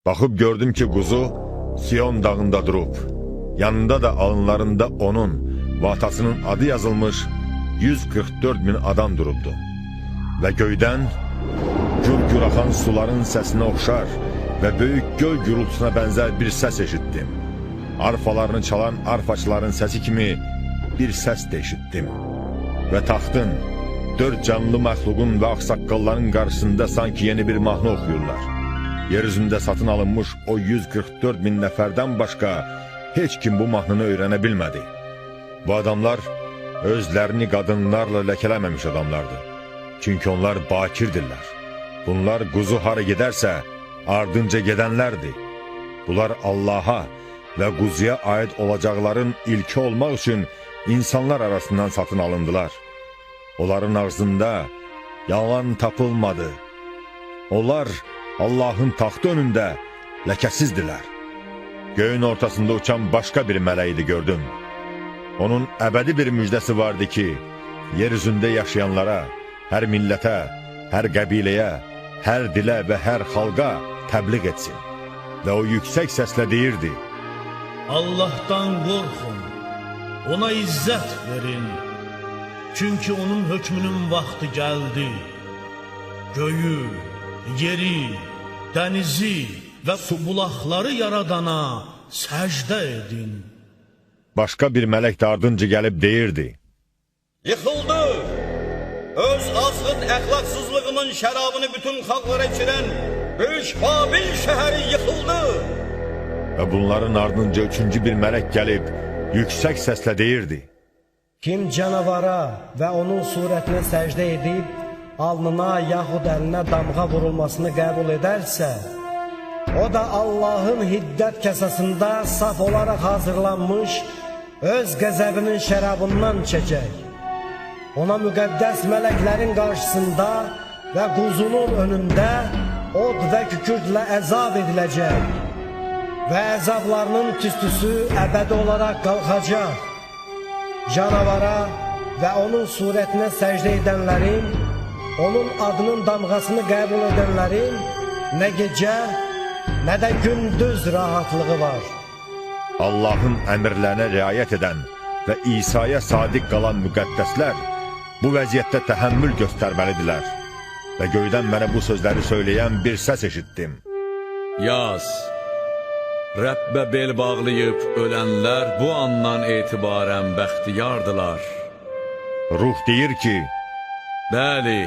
Baxıb gördüm ki, quzu Sion dağında durub. Yanında da alınlarında onun və atasının adı yazılmış 144 min adam durubdu. Və göydən gür-gür axan suların səsinə oxşar və böyük göy gürultusuna bənzər bir səs eşitdim. Arfalarını çalan arfaçıların səsi kimi bir səs də eşitdim. Və taxtın, dörd canlı məxluqun və ağsaqqalların qarşısında sanki yeni bir mahnı oxuyurlar. Yeryüzündə satın alınmış o 144 min nəfərdən başqa heç kim bu mahnını öyrənə bilmədi. Bu adamlar özlərini qadınlarla ləkələməmiş adamlardır. Çünki onlar bakirdirlər. Bunlar quzu hara gedərsə, ardınca gedənlərdir. Bunlar Allaha və quzuya aid olacaqların ilki olmaq üçün insanlar arasından satın alındılar. Onların ağzında yalan tapılmadı. Onlar Allahın taxtı önündə ləkəsizdilər. Göyün ortasında uçan başqa bir mələyi də gördüm. Onun əbədi bir müjdəsi vardı ki, yeryüzündə yaşayanlara, hər millətə, hər qəbiləyə, hər dilə və hər xalqa təbliğ etsin. Və o yüksək səslə deyirdi: Allahdan qorxun, ona izzət verin. Çünki onun hökmünün vaxtı gəldi. Göyü, yeri, dənizi və bulaqları yaradana səcdə edin. Başqa bir mələk də ardınca gəlib deyirdi: Yıxıldı! Öz azğın əxlaqsızlığının şərabını bütün xalqlara içirən böyük Babil şəhəri yıxıldı! Və bunların ardınca üçüncü bir mələk gəlib yüksək səslə deyirdi: Kim canavara və onun surətinə səcdə edib, alnına yaxud əlinə damğa vurulmasını qəbul edərsə, o da Allahın hiddət kasasında saf olaraq hazırlanmış öz qəzəbinin şərabından çəkək. Ona müqəddəs mələklərin qarşısında və quzunun önündə od və kükürdlə əzab ediləcək və əzablarının tüstüsü əbədi olaraq qalxacaq. Canavara və onun surətinə səcdə edənlərin, onun adının damğasını qəbul edənlərin nə gecə, nə də gündüz rahatlığı var. Allahın əmrlərinə riayət edən və İsa'ya sadiq qalan müqəddəslər bu vəziyyətdə təhəmmül göstərməlidirlər. Və göydən mənə bu sözləri söyləyən bir səs eşitdim. Yaz, Rəbbə bel bağlayıb ölənlər bu andan etibarən bəxtiyardılar. Ruh deyir ki, Bəli,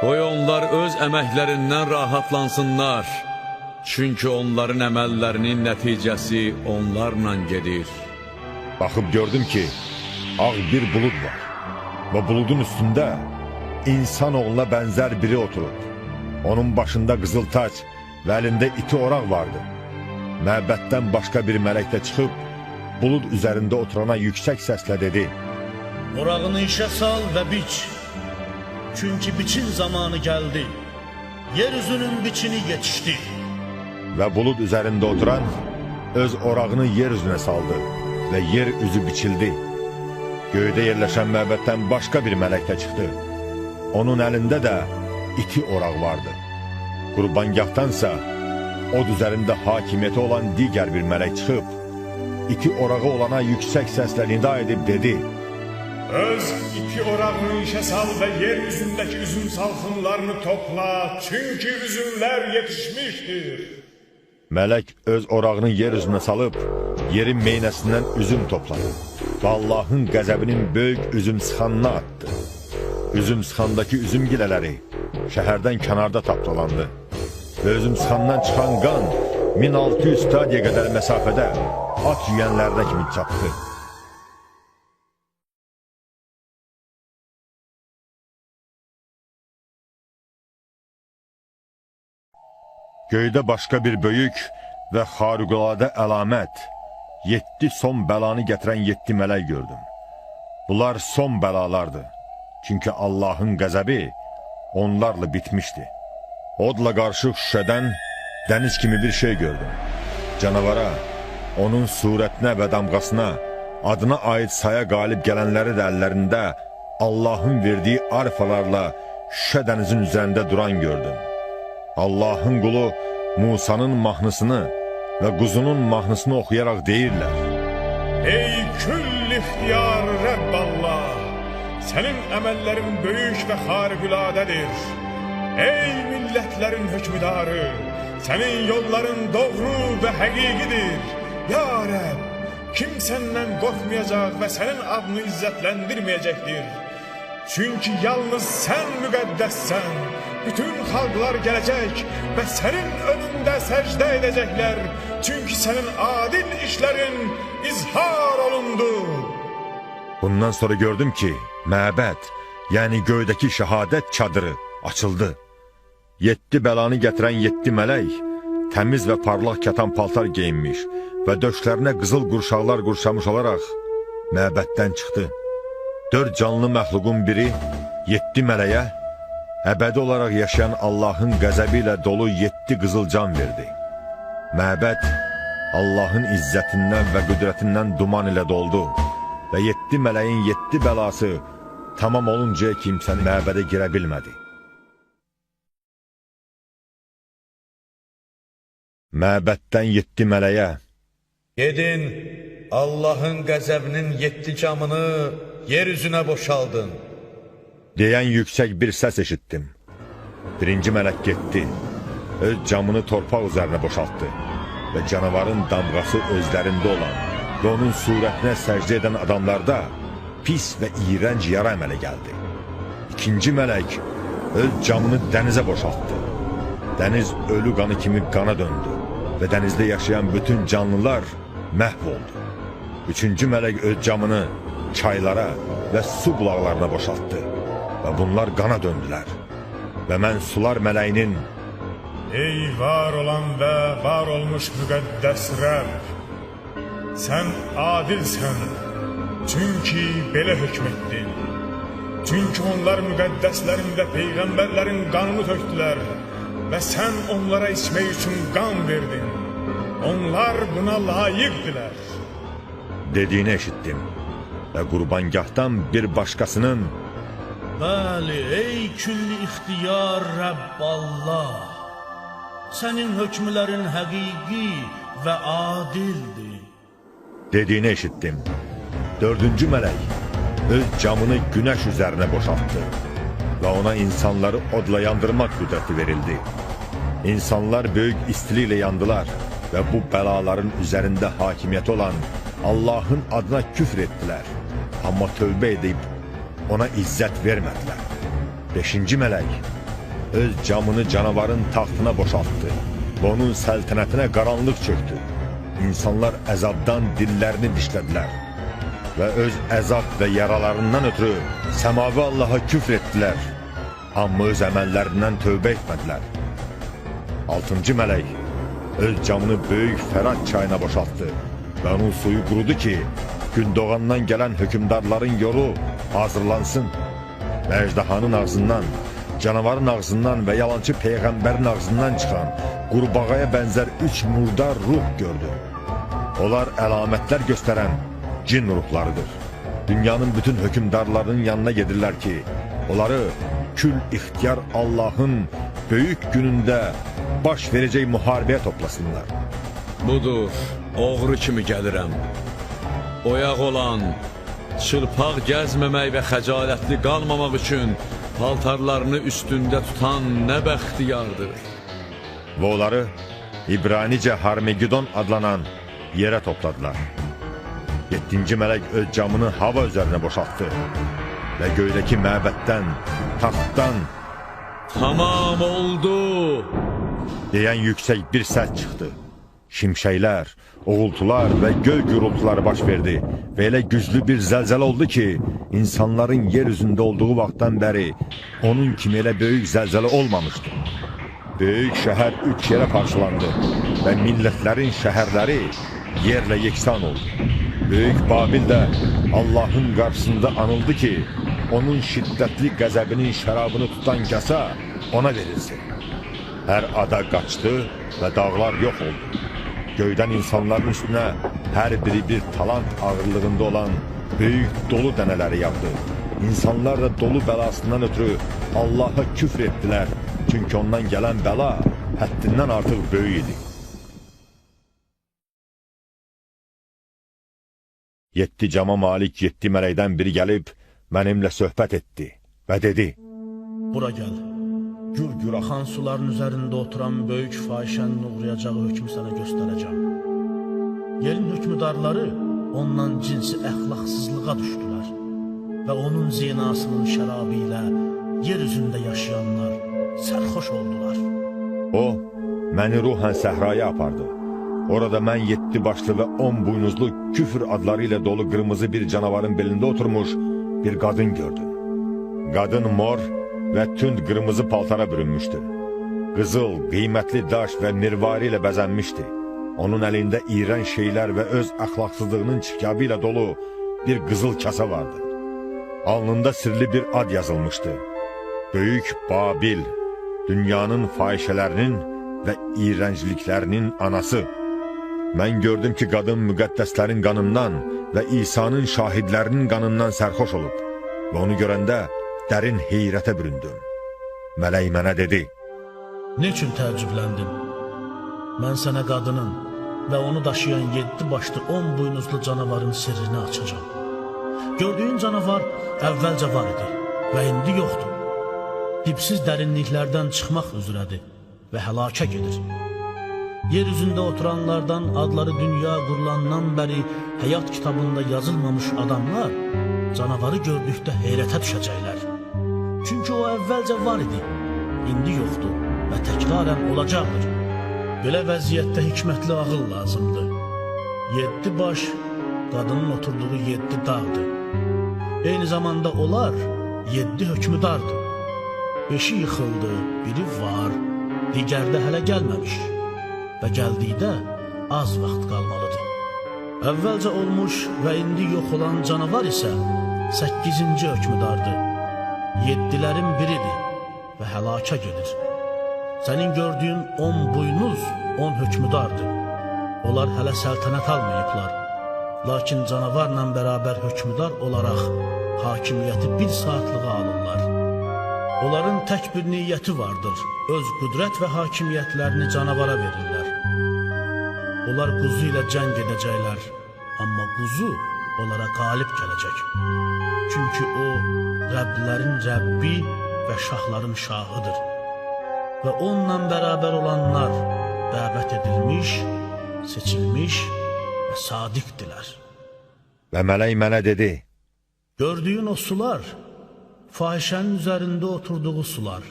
qoy onlar öz əməklərindən rahatlansınlar. Çünki onların əməllərinin nəticəsi onlarla gedir. Baxıb gördüm ki, ağ bir bulud var Və buludun üstündə insanoğluna bənzər biri oturub. Onun başında qızıl tac və əlində iti oraq vardı. Məbəddən başqa bir mələk də çıxıb, bulud üzərində oturana yüksək səslə dedi: Orağını işə sal və biç. Çünki biçin zamanı gəldi. Yer üzünün biçini yetişdi. Və bulud üzərində oturan öz orağını yer üzünə saldı və yer üzü biçildi. Göydə yerləşən məbəddən başqa bir mələk də çıxdı. Onun əlində də iti oraq vardı. Qurbangahdansa od üzərində hakimiyyəti olan digər bir mələk çıxıb, iti orağı olana yüksək səslə nida edib dedi: Öz iti orağını işə sal və yer üzündəki üzüm salxımlarını topla, çünki üzümlər yetişmişdir. Mələk öz orağını yer üzünə salıb, yerin meynəsindən üzüm topladı və Allahın qəzəbinin böyük üzüm sıxanına atdı. Üzüm sıxandakı üzüm gilələri şəhərdən kənarda tapdalandı və üzüm sıxandan çıxan qan 1600 stadiya qədər məsafədə at yüyənlərinə kimi çatdı. Göydə başqa bir böyük və xariqüladə əlamət, 7 son bəlanı gətirən 7 mələk gördüm. Bunlar son bəlalardır. Çünki Allahın qəzəbi onlarla bitmişdi. Odla qarışıq şüşədən dəniz kimi bir şey gördüm. Canavara, onun surətinə və damğasına, adına aid saya qalib gələnləri də əllərində Allahın verdiyi arfalarla şüşə dənizin üzərində duran gördüm. Allahın qulu Musanın mahnısını və quzunun mahnısını oxuyaraq deyirlər: Ey küll ixtiyar Rəbb Allah, sənin əməllərin böyük və xariqüladədir. Ey millətlərin hökmdarı, sənin yolların doğru və həqiqidir. Ya Rəbb, kim səndən qorxmayacaq və sənin adını izzətləndirməyəcəkdir? Çünki yalnız sən müqəddəssən. Bütün xalqlar gələcək və sənin önündə səcdə edəcəklər. Çünki sənin adil işlərin izhar olundu. Bundan sonra gördüm ki, məbəd, yəni göydəki şəhadət çadırı açıldı. 7 bəlanı gətirən 7 mələk təmiz və parlaq kətan paltar geyinmiş və döşlərinə qızıl qurşaqlar qurşamış olaraq məbəddən çıxdı. 4 canlı məxluqun biri 7 mələyə əbədi olaraq yaşayan Allahın qəzəbi ilə dolu 7 qızıl can verdi. Məbəd Allahın izzətindən və qüdrətindən duman ilə doldu və 7 mələyin 7 bəlası tamam oluncaya kimsə məbədə girə bilmədi. Məbəddən 7 mələyə: Gedin, Allahın qəzəbinin 7 camını yer üzünə boşaldın, deyən yüksək bir səs eşitdim. Birinci mələk getdi, öz camını torpaq üzərinə boşaltdı və canavarın damğası özlərində olan və onun surətinə səcdə edən adamlarda pis və iyrənc yara əmələ gəldi. İkinci mələk öz camını dənizə boşaltdı. Dəniz ölü qanı kimi qana döndü və dənizdə yaşayan bütün canlılar məhv oldu. Üçüncü mələk öz camını çaylara və su bulaqlarına boşaltdı və bunlar qana döndülər. Və mən sular mələyinin: Ey var olan və var olmuş müqəddəs Rəbb, sən adilsən, çünki belə hökm etdin. Çünki onlar müqəddəslərin və peyğəmbərlərin qanını tökdülər və sən onlara içmək üçün qan verdin. Onlar buna layiqdilər, dediyini eşitdim və qurbangahdan bir başqasının: Bəli, ey külli ixtiyar Rəbb Allah, sənin hökmlərin həqiqi və adildir, dediyini eşitdim. Dördüncü mələk öz camını günəş üzərinə boşaltdı və ona insanları odla yandırmaq qüdrəti verildi. İnsanlar böyük istiliklə yandılar və bu bəlaların üzərində hakimiyyəti olan Allahın adına küfr etdilər. Amma tövbə edib ona izzət vermədilər. Beşinci mələk öz camını canavarın taxtına boşaltdı və onun səltənətinə qaranlıq çöktü. İnsanlar əzabdan dillərini dişlədilər. Və öz əzab və yaralarından ötürü səmavi Allaha küfr etdilər. Amma öz əməllərindən tövbə etmədilər. Altıncı mələk öz camını böyük Fərat çayına boşaltdı və onun suyu qurudu ki, gündoğandan gələn hökmdarların yolu hazırlansın. Və əjdahanın ağzından, canavarın ağzından və yalancı peyğəmbərin ağzından çıxan qurbağaya bənzər 3 murdar ruh gördü. Onlar əlamətlər göstərən cin ruhlarıdır. Dünyanın bütün hökmdarlarının yanına gedirlər ki, onları kül ixtiyar Allahın böyük günündə baş verəcək müharibəyə toplasınlar. Budur, oğru kimi gəlirəm. Oyaq olan, çılpaq gəzməmək və xəcalətli qalmamaq üçün paltarlarını üstündə tutan nə bəxtiyardır. Və onları İbranicə Harmegidon adlanan yerə topladılar. 7-ci mələk öz camını hava üzərinə boşaltdı və göydəki məbəddən, taxtdan "Tamam oldu" deyən yüksək bir səs çıxdı. Şimşəklər, uğultular və göy gurultuları baş verdi və elə güclü bir zəlzələ oldu ki, insanların yer üzündə olduğu vaxtdan bəri onun kimi elə böyük zəlzələ olmamışdı. Böyük şəhər 3 yerə parçalandı və millətlərin şəhərləri yerlə yeksan oldu. Böyük Babil də Allahın qarşısında anıldı ki, onun şiddətli qəzəbinin şərabını tutan kasa ona verilsin. Hər ada qaçdı və dağlar yox oldu. Göydən insanların üstünə hər biri bir talant ağırlığında olan böyük dolu dənələri yağdı. İnsanlar da dolu bəlasından ötürü Allaha küfr etdilər. Çünki ondan gələn bəla həddindən artıq böyük idi. 7 cama malik 7 mələkdən biri gəlib mənimlə söhbət etdi və dedi: Bura gəl. Gür-gür axan suların üzərində oturan böyük fahişənin uğrayacağı hökmü sənə göstərəcəm. Yerin hökmdarları ondan cinsi əxlaqsızlığa düşdülər və onun zinasının şərabı ilə yer üzündə yaşayanlar sərxoş oldular. O, məni ruhən səhraya apardı. Orada mən 7 başlı və 10 buynuzlu küfr adları ilə dolu qırmızı bir canavarın belində oturmuş bir qadın gördüm. Qadın mor və tünd qırmızı paltara bürünmüşdü. Qızıl, qiymətli daş və mirvari ilə bəzənmişdi. Onun əlində iyrənc şeylər və öz əxlaqsızlığının çirkabı ilə dolu bir qızıl kasa vardı. Alnında sirli bir ad yazılmışdı. Böyük Babil, dünyanın fahişələrinin və iyrəncliklərinin anası. Mən gördüm ki, qadın müqəddəslərin qanından və İsa'nın şahidlərinin qanından sərxoş olub və onu görəndə dərin heyrətə büründüm. Mələk mənə dedi: Niçin təəccübləndin? Mən sənə qadının və onu daşıyan 7 başlı 10 buynuzlu canavarın sirrini açacağam. Gördüyün canavar əvvəlcə var idi və indi yoxdur. Dipsiz dərinliklərdən çıxmaq üzrədir və həlakə gedir. Yer üzündə oturanlardan adları dünya qurulandan bəri həyat kitabında yazılmamış adamlar canavarı gördükdə heyrətə düşəcəklər. Çünki o əvvəlcə var idi, indi yoxdur və təkrarən olacaqdır. Belə vəziyyətdə hikmətli ağıl lazımdır. 7 baş qadının oturduğu 7 dağdır. Eyni zamanda onlar 7 hökmdardır. 5-i yıxıldı, biri var, digərdə hələ gəlməmiş və gəldikdə az vaxt qalmalıdır. Əvvəlcə olmuş və indi yox olan canavar isə 8-ci hökmdardır. 7-lərin biridir və həlakə gedir. Sənin gördüyün 10 buynuz 10 hökmdardır. Onlar hələ səltənət almayıblar. Lakin canavarla bərabər hökmdar olaraq hakimiyyəti bir saatlığa alırlar. Onların tək bir niyyəti vardır, öz qüdrət və hakimiyyətlərini canavara verirlər. Onlar quzu ilə cəng edəcəklər, amma quzu onlara qalib gələcək. Çünki o, Rəblərin Rəbbi və şahların şahıdır. Və onunla bərabər olanlar dəvət edilmiş, seçilmiş və sadiqdilər. Və mələk mənə dedi: Gördüyün o sular, fahişənin üzərində oturduğu sular,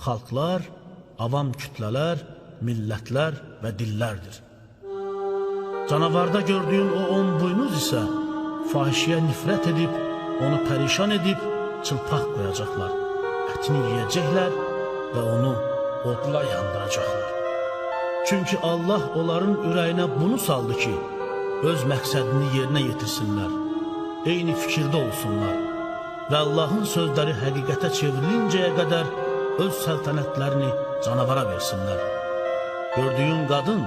xalqlar, avam kütlələr, millətlər və dillərdir. Canavarda gördüyün o 10 buynuz isə Fahişəyə nifrət edib, onu pərişan edib, çılpaq qoyacaqlar. Ətini yeyəcəklər və onu odla yandıracaqlar. Çünki Allah onların ürəyinə bunu saldı ki, öz məqsədini yerinə yetirsinlər, eyni fikirdə olsunlar və Allahın sözləri həqiqətə çevrilincəyə qədər öz səltənətlərini canavara versinlər. Gördüyün qadın,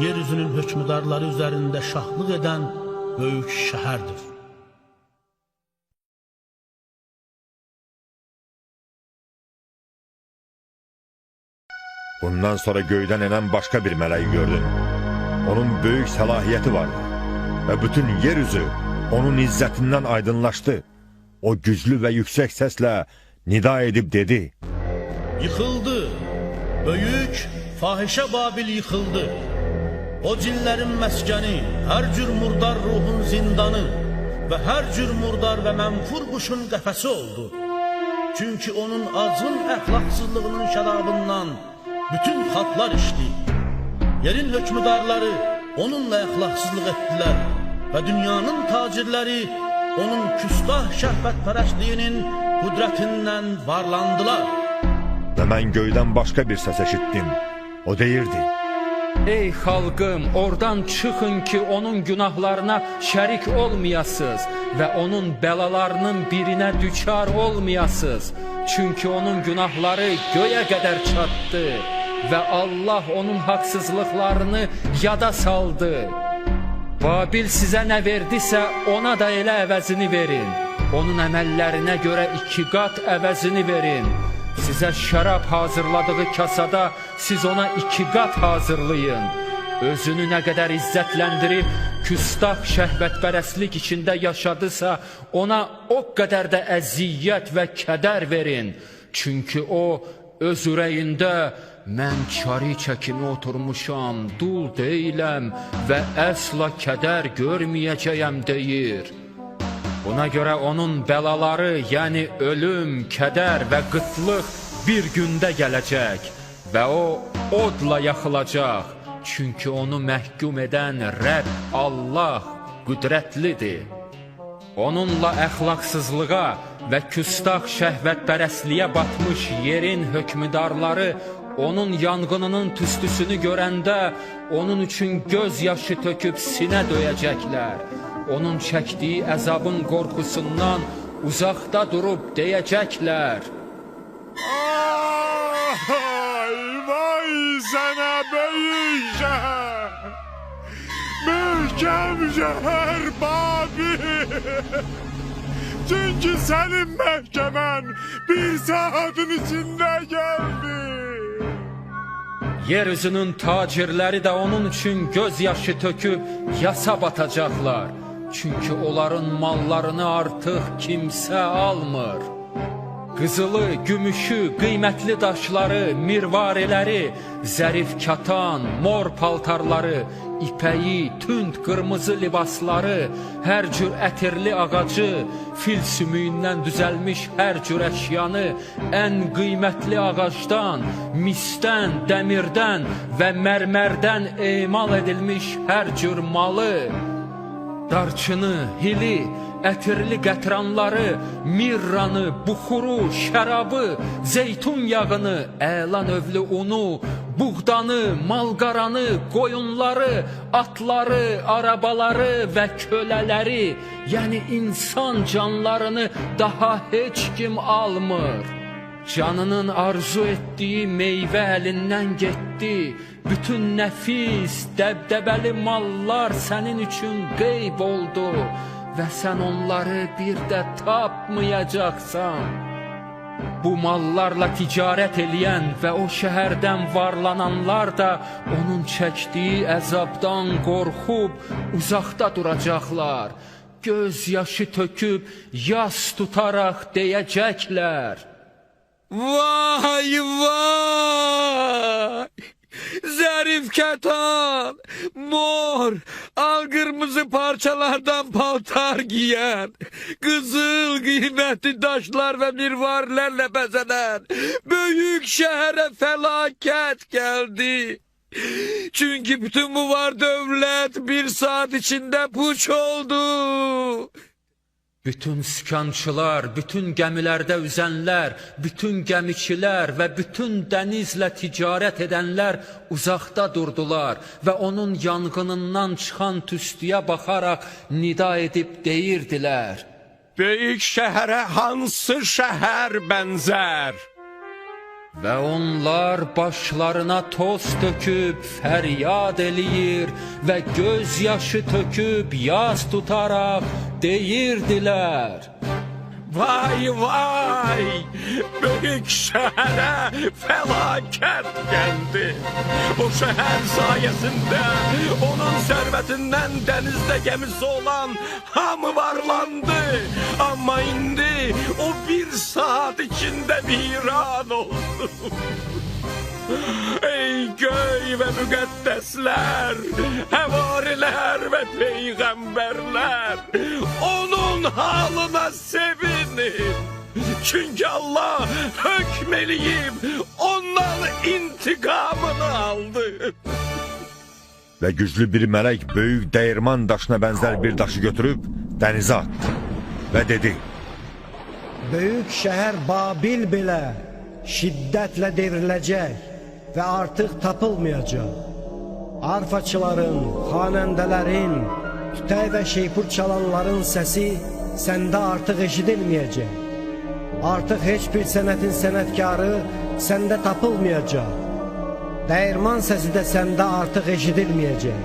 yeryüzünün hökmdarları üzərində şahlıq edən böyük şəhərdir. Bundan sonra göydən enən başqa bir mələyi gördüm. Onun böyük səlahiyyəti vardı və bütün yeryüzü onun izzətindən aydınlaşdı. O güclü və yüksək səslə nida edib dedi: Yıxıldı, böyük fahişə Babil yıxıldı. O cinlərin məskəni, hər cür murdar ruhun zindanı və hər cür murdar və mənfur quşun qəfəsi oldu. Çünki onun azgın əxlaqsızlığının şərabından bütün xalqlar içdi. Yerin hökmdarları onunla əxlaqsızlıq etdilər və dünyanın tacirləri onun küstah şəhvətpərəstliyinin qüdrətindən varlandılar. Və mən göydən başqa bir səs eşitdim. O deyirdi: Ey xalqım, oradan çıxın ki, onun günahlarına şərik olmayasız və onun bəlalarının birinə düçar olmayasız. Çünki onun günahları göyə qədər çatdı və Allah onun haqsızlıqlarını yada saldı. Babil sizə nə verdisə, ona da elə əvəzini verin. Onun əməllərinə görə 2 qat əvəzini verin. Sizə şərab hazırladığı kasada siz ona 2 qat hazırlayın. Özünü nə qədər izzətləndirib, küstah şəhvətpərəstlik içində yaşadısa, ona o qədər də əziyyət və kədər verin. Çünki o, öz ürəyində mən çariça kimi oturmuşam, dul deyiləm və əsla kədər görməyəcəyəm deyir. Buna görə onun bəlaları, yəni ölüm, kədər və qıtlıq bir gündə gələcək və o odla yaxılacaq. Çünki onu məhkum edən Rəbb Allah qüdrətlidir. Onunla əxlaqsızlığa və küstah şəhvətpərəstliyə batmış yerin hökmdarları onun yanğınının tüstüsünü görəndə onun üçün göz yaşı töküb sinə döyəcəklər. Onun çəkdiyi əzabın qorxusundan uzaqda durub deyəcəklər: Ay, vay sənə böyük şəhər! Möhkəm şəhər Babil! Çünki sənin məhkəmən bir saatın içində gəldi. Yeryüzünün tacirləri də onun üçün göz yaşı töküb yasa batacaqlar. Çünki onların mallarını artıq kimsə almır. Qızılı, gümüşü, qiymətli daşları, mirvariləri, zərif katan, mor paltarları, ipəyi, tünd qırmızı libasları, hər cür ətirli ağacı, fil sümüyündən düzəlmiş hər cür əşyanı, ən qiymətli ağacdan, misdən, dəmirdən və mərmərdən emal edilmiş hər cür malı, darçını, hili, ətirli qətranları, mirranı, buxuru, şərabı, zeytun yağını, əla növlü unu, buğdanı, malqaranı, qoyunları, atları, arabaları və kölələri, yəni insan canlarını daha heç kim almır. Canının arzu etdiyi meyvə əlindən getdi. Bütün nəfis, dəbdəbəli mallar sənin üçün qeyb oldu və sən onları bir də tapmayacaqsan. Bu mallarla ticarət eləyən və o şəhərdən varlananlar da onun çəkdiyi əzabdan qorxub uzaqda duracaqlar. Göz yaşı töküb, yas tutaraq deyəcəklər: Vay vay! Zərif kətan, mor, al qırmızı parçalardan paltar giyen, qızıl qiymətli daşlar və mirvarilərlə bəzənən böyük şəhərə fəlakət gəldi. Çünki bütün bu var dövlət bir saat içində puç oldu. Bütün sükançılar, bütün gəmilərdə üzənlər, bütün gəmiçilər və bütün dənizlə ticarət edənlər uzaqda durdular və onun yanğınından çıxan tüstüyə baxaraq nida edib deyirdilər: Böyük şəhərə hansı şəhər bənzər? Və onlar başlarına toz töküb fəryad eləyir və göz yaşı töküb yas tutaraq deyirdilər: Vay vay! Böyük şəhərə fəlakət gəldi. O şəhər sayəsində onun sərvətindən dənizdə gəmisi olan hamı varlandı. Amma indi o bir saat içində viran oldu. Ey göy və müqəddəslər, həvarilər və peyğəmbərlər, onun halına sevinin. Çünki Allah hökm eləyib, ondan intiqamını aldı. Və güclü bir mələk böyük dəyirman daşına bənzər bir daşı götürüb dənizə atdı və dedi: Böyük şəhər Babil belə şiddətlə devriləcək və artıq tapılmayacaq. Arfaçıların, xanəndələrin, tütək və şeypur çalanların səsi səndə artıq eşidilməyəcək. Artıq heç bir sənətin sənətkarı səndə tapılmayacaq. Dəyirman səsi də səndə artıq eşidilməyəcək.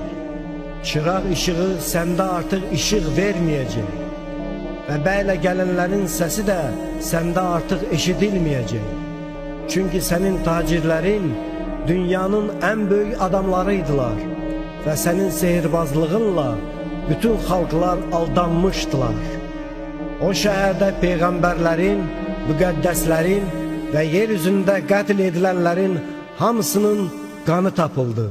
Çıraq işığı səndə artıq işıq verməyəcək. Və bəylə gələnlərin səsi də səndə artıq eşidilməyəcək. Çünki sənin tacirlərin dünyanın ən böyük adamlarıydılar və sənin sehirbazlığınla bütün xalqlar aldanmışdılar. O şəhərdə peyğəmbərlərin, müqəddəslərin və yer üzündə qətl edilənlərin hamısının qanı tapıldı.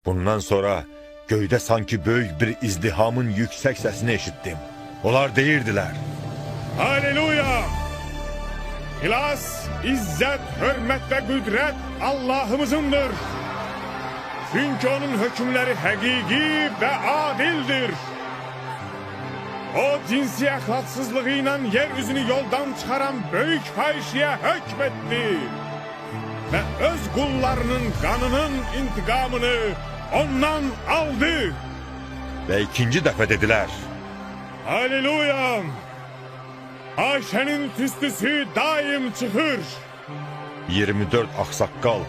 Bundan sonra göydə sanki böyük bir izdihamın yüksək səsini eşitdim. Onlar deyirdilər: Halleluya! Xilas, izzət, hörmət və qüdrət Allahımızındır. Çünki onun hökmləri həqiqi və adildir. O cinsi əxlaqsızlığı ilə yer üzünü yoldan çıxaran böyük fahişəyə hökm etdi və öz qullarının qanının intiqamını ondan aldı. Və ikinci dəfə dedilər: Halleluya! Ayşənin tüstüsü daim çıxır. 24 ağsaqqal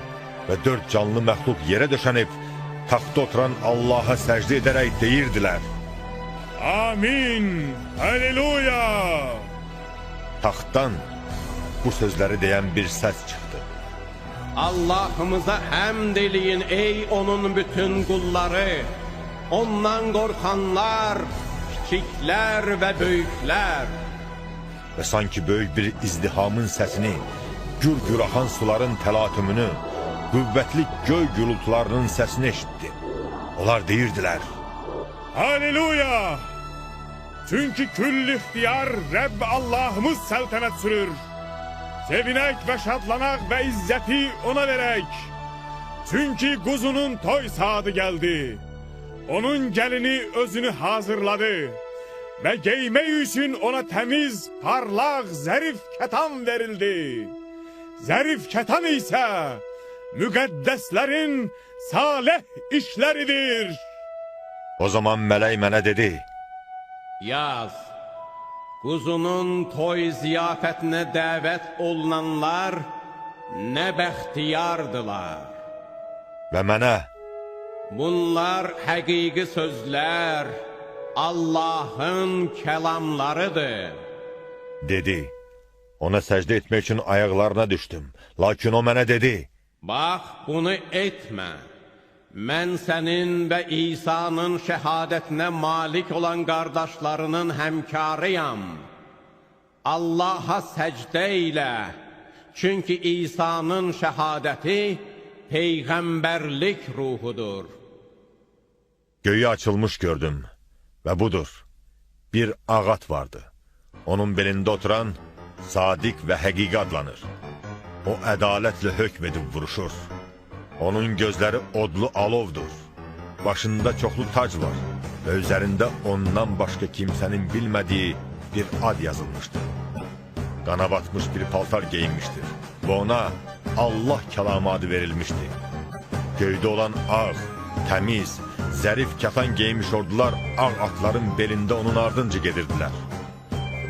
və 4 canlı məxluq yerə döşənib, taxta oturan Allaha səcdə edərək deyirdilər: Amin! Halleluya! Taxtdan bu sözləri deyən bir səs çıxdı: Allahımıza həmd eləyin ey onun bütün qulları, ondan qorxanlar, kiçiklər və böyüklər. Və sanki böyük bir izdihamın səsini, gür-gür axan suların təlatümünü, qüvvətli göy gürultularının səsini eşitdim. Onlar deyirdilər: Halleluya! Çünki küll ixtiyar Rəbb Allahımız səltənət sürür. Sevinək və şadlanaq və izzəti ona verək. Çünki quzunun toy saatı gəldi. Onun gəlini özünü hazırladı və geymək üçün ona təmiz, parlaq, zərif kətan verildi. Zərif kətan isə müqəddəslərin saleh işləridir. O zaman mələk mənə dedi: Yaz, quzunun toy ziyafətinə dəvət olunanlar nə bəxtiyardılar. Və mənə: Bunlar həqiqi sözlər, Allahın kəlamlarıdır, dedi. Ona səcdə etmək üçün ayaqlarına düşdüm. Lakin o mənə dedi: Bax, bunu etmə. Mən sənin və İsa'nın şəhadətinə malik olan qardaşlarının həmkarıyam. Allaha səcdə eylə. Çünki İsa'nın şəhadəti peyğəmbərlik ruhudur. Göyü açılmış gördüm və budur, bir ağ at vardı. Onun belində oturan Sadiq və Həqiqi adlanır. O ədalətlə hökm edib vuruşur. Onun gözləri odlu alovdur. Başında çoxlu tac var və üzərində ondan başqa kimsənin bilmədiyi bir ad yazılmışdır. Qana batmış bir paltar geyinmişdir və ona Allah kəlamı adı verilmişdi. Göydə olan ağ, təmiz, zərif kətan geymiş ordular ağ atların belində onun ardınca gedirdilər.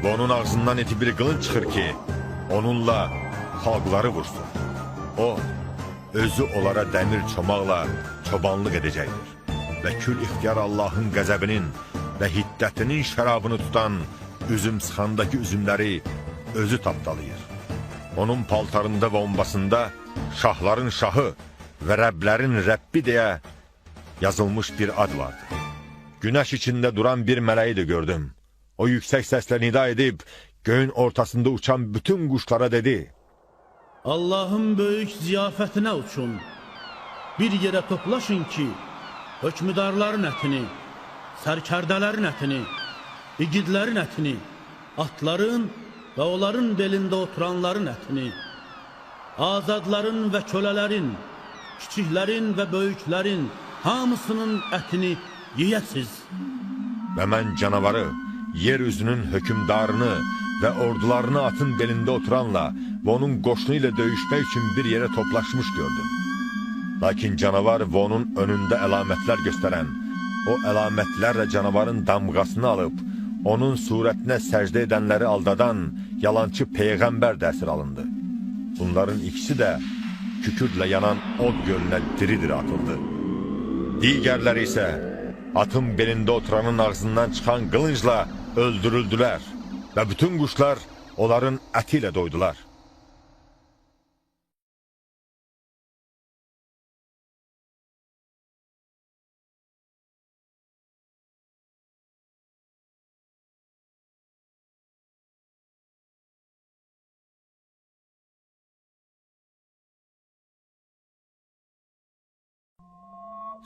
Və onun ağzından iti bir qılınc çıxır ki, onunla xalqları vursun. O, özü onlara dəmir çomaqla çobanlıq edəcəkdir və kül ixtiyar Allahın qəzəbinin və hiddətinin şərabını tutan üzüm sıxandakı üzümləri özü tapdalayır. Onun paltarında və ombasında şahların şahı və Rəblərin Rəbbi deyə yazılmış bir ad vardı. Günəş içində duran bir mələyi də gördüm. O yüksək səslə nida edib, göyün ortasında uçan bütün quşlara dedi: Allahın böyük ziyafətinə uçun. Bir yerə toplaşın ki, hökmdarların ətini, sərkərdələrin ətini, igidlərin ətini, atların və onların belində oturanların ətini, azadların və kölələrin, kiçiklərin və böyüklərin hamısının ətini yeyəsiz. Və mən canavarı, yer üzünün hökmdarını və ordularını atın belində oturanla və onun qoşunu ilə döyüşmək üçün bir yerə toplaşmış gördüm. Lakin canavar və onun önündə əlamətlər göstərən, o əlamətlərlə canavarın damğasını alıb, onun surətinə səcdə edənləri aldadan yalancı peyğəmbər də əsir alındı. Bunların ikisi də kükürdlə yanan od gölünə diri-diri atıldı. Digərləri isə atın belində oturanın ağzından çıxan qılıncla öldürüldülər və bütün quşlar onların əti ilə doydular.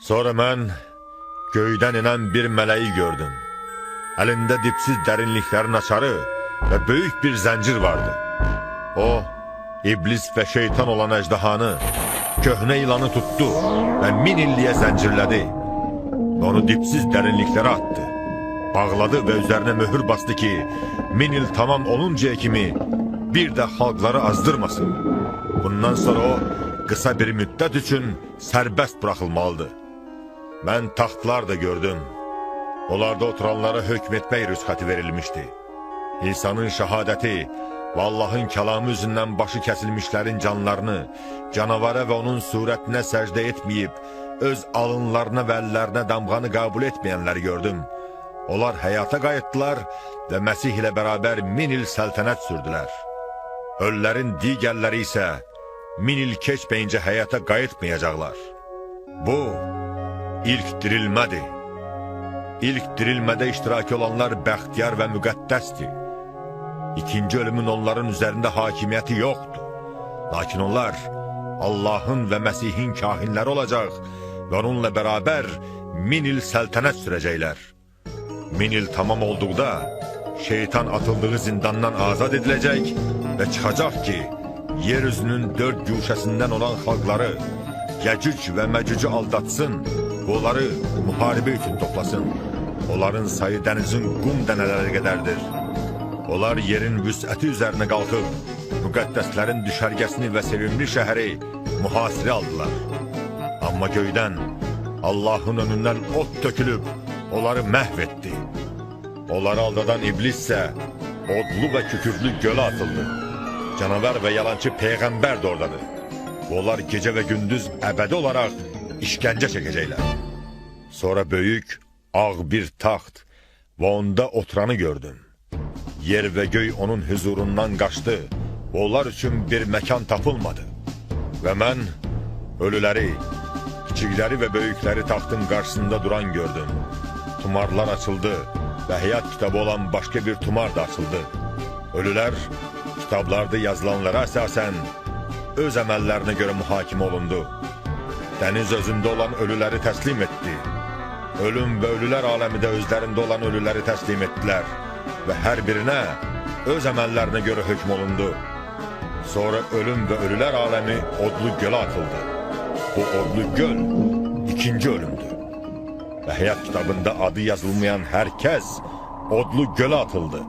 Sonra mən göydən inən bir mələyi gördüm. Əlində dipsiz dərinliklərin açarı və böyük bir zəncir vardı. O, iblis və şeytan olan əjdahanı, köhnə ilanı tutdu və 1000 illiyə zəncirlədi. Və onu dipsiz dərinliklərə atdı. Bağladı və üzərinə möhür bastı ki, 1000 il tamam oluncaya kimi bir də xalqları azdırmasın. Bundan sonra o, qısa bir müddət üçün sərbəst buraxılmalıdır. Mən taxtlar da gördüm. Onlarda oturanlara hökm etmək rüsxəti verilmişdi. İsa'nın şəhadəti və Allahın kəlamı üzündən başı kəsilmişlərin canlarını, canavara və onun surətinə səcdə etməyib, öz alınlarına və əllərinə damğanı qəbul etməyənləri gördüm. Onlar həyata qayıtdılar və Məsih ilə bərabər 1000 il səltənət sürdülər. Ölülərin digərləri isə 1000 il keçməyincə həyata qayıtmayacaqlar. Bu, ilk dirilmədir. İlk dirilmədə iştirakı olanlar bəxtiyar və müqəddəsdir. İkinci ölümün onların üzərində hakimiyyəti yoxdur. Lakin onlar Allahın və Məsihin kahinləri olacaq və onunla bərabər 1000 il səltənət sürəcəklər. 1000 il tamam olduqda şeytan atıldığı zindandan azad ediləcək və çıxacaq ki, yer üzünün 4 güşəsindən olan xalqları Yəcüc və Məcücü aldatsın və onları müharibə üçün toplasın. Onların sayı dənizin qum dənələri qədərdir. Onlar yerin vüsəti üzərinə qalxıb, müqəddəslərin düşərgəsini və sevimli şəhəri mühasirə aldılar. Amma göydən, Allahın önündən od tökülüb, onları məhv etdi. Onları aldadan iblis isə odlu və kükürdlü gölə atıldı. Canavar və yalancı peyğəmbər də oradadır. Onlar gecə və gündüz əbədi olaraq işgəncə çəkəcəklər. Sonra böyük, ağ bir taxt və onda oturanı gördüm. Yer və göy onun hüzurundan qaçdı və onlar üçün bir məkan tapılmadı. Və mən ölüləri, kiçikləri və böyükləri taxtın qarşısında duran gördüm. Tumarlar açıldı və həyat kitabı olan başqa bir tumar da açıldı. Ölülər kitablarda yazılanlara əsasən öz əməllərinə görə mühakimə olundu. Dəniz özündə olan ölüləri təslim etdi. Ölüm və ölülər aləmi də özlərində olan ölüləri təslim etdilər və hər birinə öz əməllərinə görə hökm olundu. Sonra ölüm və ölülər aləmi odlu gölə atıldı. Bu odlu göl ikinci ölümdür. Və həyat kitabında adı yazılmayan hər kəs odlu gölə atıldı.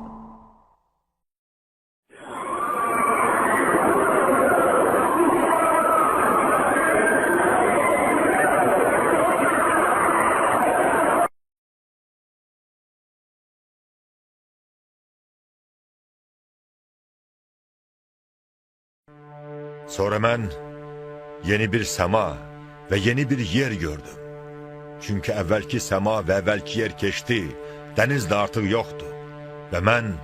Sonra mən yeni bir səma və yeni bir yer gördüm. Çünki əvvəlki səma və əvvəlki yer keçdi, dəniz də artıq yoxdur. Və mən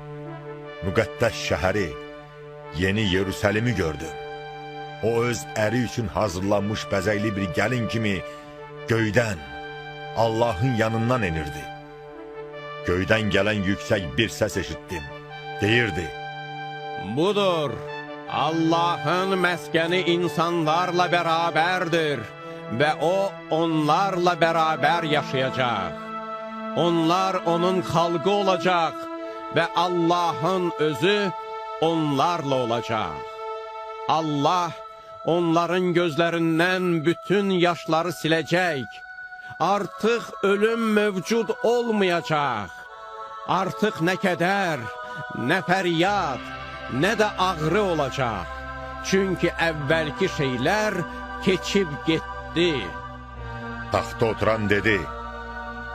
müqəddəs şəhəri, yeni Yerusəlimi gördüm. O öz əri üçün hazırlanmış bəzəkli bir gəlin kimi göydən, Allahın yanından enirdi. Göydən gələn yüksək bir səs eşitdim. Deyirdi: Budur, Allahın məskəni insanlarla bərabərdir və O onlarla bərabər yaşayacaq. Onlar onun xalqı olacaq və Allahın özü onlarla olacaq. Allah onların gözlərindən bütün yaşları siləcək. Artıq ölüm mövcud olmayacaq. Artıq nə kədər, nə fəryad, nə də ağrı olacaq. Çünki əvvəlki şeylər keçib getdi. Taxta oturan dedi: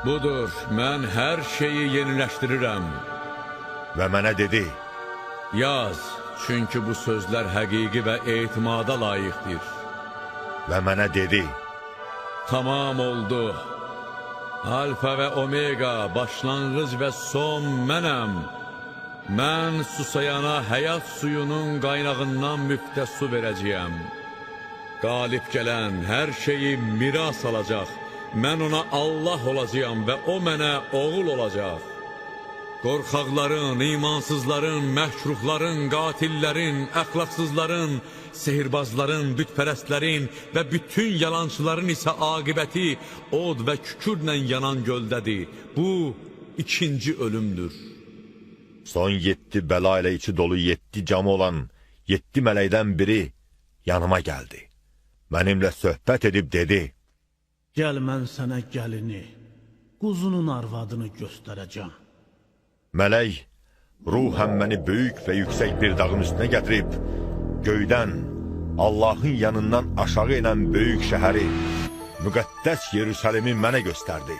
Budur, mən hər şeyi yeniləşdirirəm. Və mənə dedi: Yaz, çünki bu sözlər həqiqi və etimada layiqdir. Və mənə dedi: Tamam oldu. Alfa və Omega, başlanğıc və son mənəm. Mən susayana həyat suyunun qaynağından müftə su verəcəyəm. Qalib gələn hər şeyi miras alacaq. Mən ona Allah olacağam və o mənə oğul olacaq. Qorxaqların, imansızların, məhruhların, qatillərin, əxlaqsızların, sehirbazların, bütpərəstlərin və bütün yalançıların isə aqibəti od və kükürlə yanan göldədir. Bu, ikinci ölümdür. Son 7 bəla ilə içi dolu 7 camı olan 7 mələkdən biri yanıma gəldi. Mənimlə söhbət edib dedi: Gəl, mən sənə gəlini, quzunun arvadını göstərəcəm. Mələk ruhən məni böyük və yüksək bir dağın üstünə gətirib, göydən, Allahın yanından aşağı enən böyük şəhəri, müqəddəs Yerusəlimi mənə göstərdi.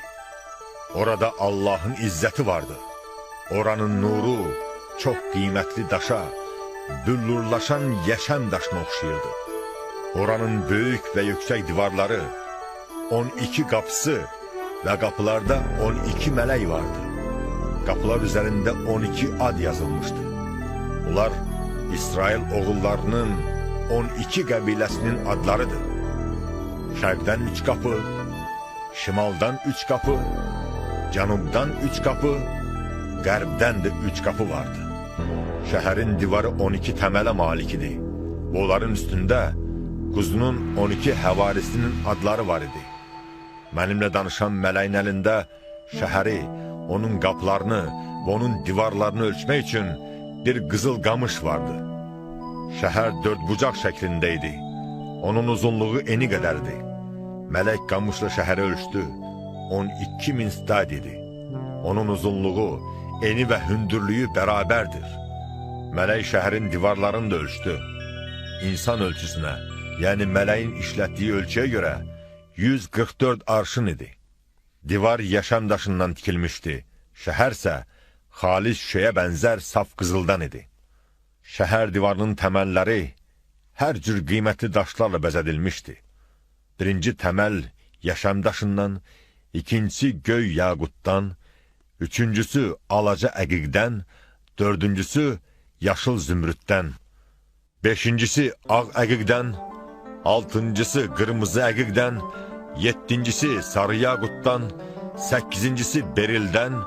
Orada Allahın izzəti vardı. Oranın nuru çox qiymətli daşa, büllurlaşan yaşam daşına oxşayırdı. Oranın böyük və yüksək divarları, 12 qapısı və qapılarda 12 mələk vardı. Qapılar üzərində 12 ad yazılmışdı. Bunlar İsrail oğullarının 12 qəbiləsinin adlarıdır. Şərqdən 3 qapı, şimaldan 3 qapı, cənubdan 3 qapı, qərbdən də 3 qapı vardı. Şəhərin divarı 12 təmələ malik idi. Bunların üstündə quzunun 12 həvarisinin adları var idi. Mənimlə danışan mələyin əlində şəhəri, onun qapılarını və onun divarlarını ölçmək üçün bir qızıl qamış vardı. Şəhər dördbucaq şəklində idi. Onun uzunluğu eni qədərdi. Mələk qamışla şəhəri ölçdü. 12.000 stad idi. Onun uzunluğu, eni və hündürlüyü bərabərdir. Mələk şəhərin divarlarını da ölçdü. İnsan ölçüsünə, yəni mələyin işlətdiyi ölçüyə görə 144 arşın idi. Divar yaşam daşından tikilmişdi. Şəhər isə xalis şüşəyə bənzər saf qızıldan idi. Şəhər divarının təməlləri hər cür qiymətli daşlarla bəzədilmişdi. Birinci təməl yaşam daşından, ikincisi göy yaqutdan, üçüncüsü alaca əqiqdən, dördüncüsü yaşıl zümrüddən, beşincisi ağ əqiqdən, altıncısı qırmızı əqiqdən, yeddincisi sarı yaqutdan, səkkizincisi berildən,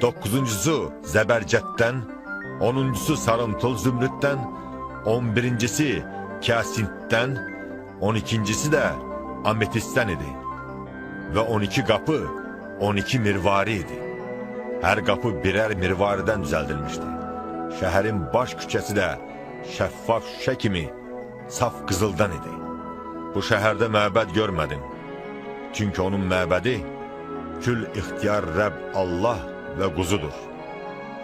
doqquzuncusu zəbərcəddən, onuncusu sarımtıl zümrüddən, 11-incisi kasintdən, 12-incisi də ametistdən idi. Və 12 qapı 12 mirvari idi. Hər qapı birər mirvaridən düzəldilmişdi. Şəhərin baş küçəsi də şəffaf şüşə kimi saf qızıldan idi. Bu şəhərdə məbəd görmədim. Çünki onun məbədi kül ixtiyar Rəbb Allah və quzudur.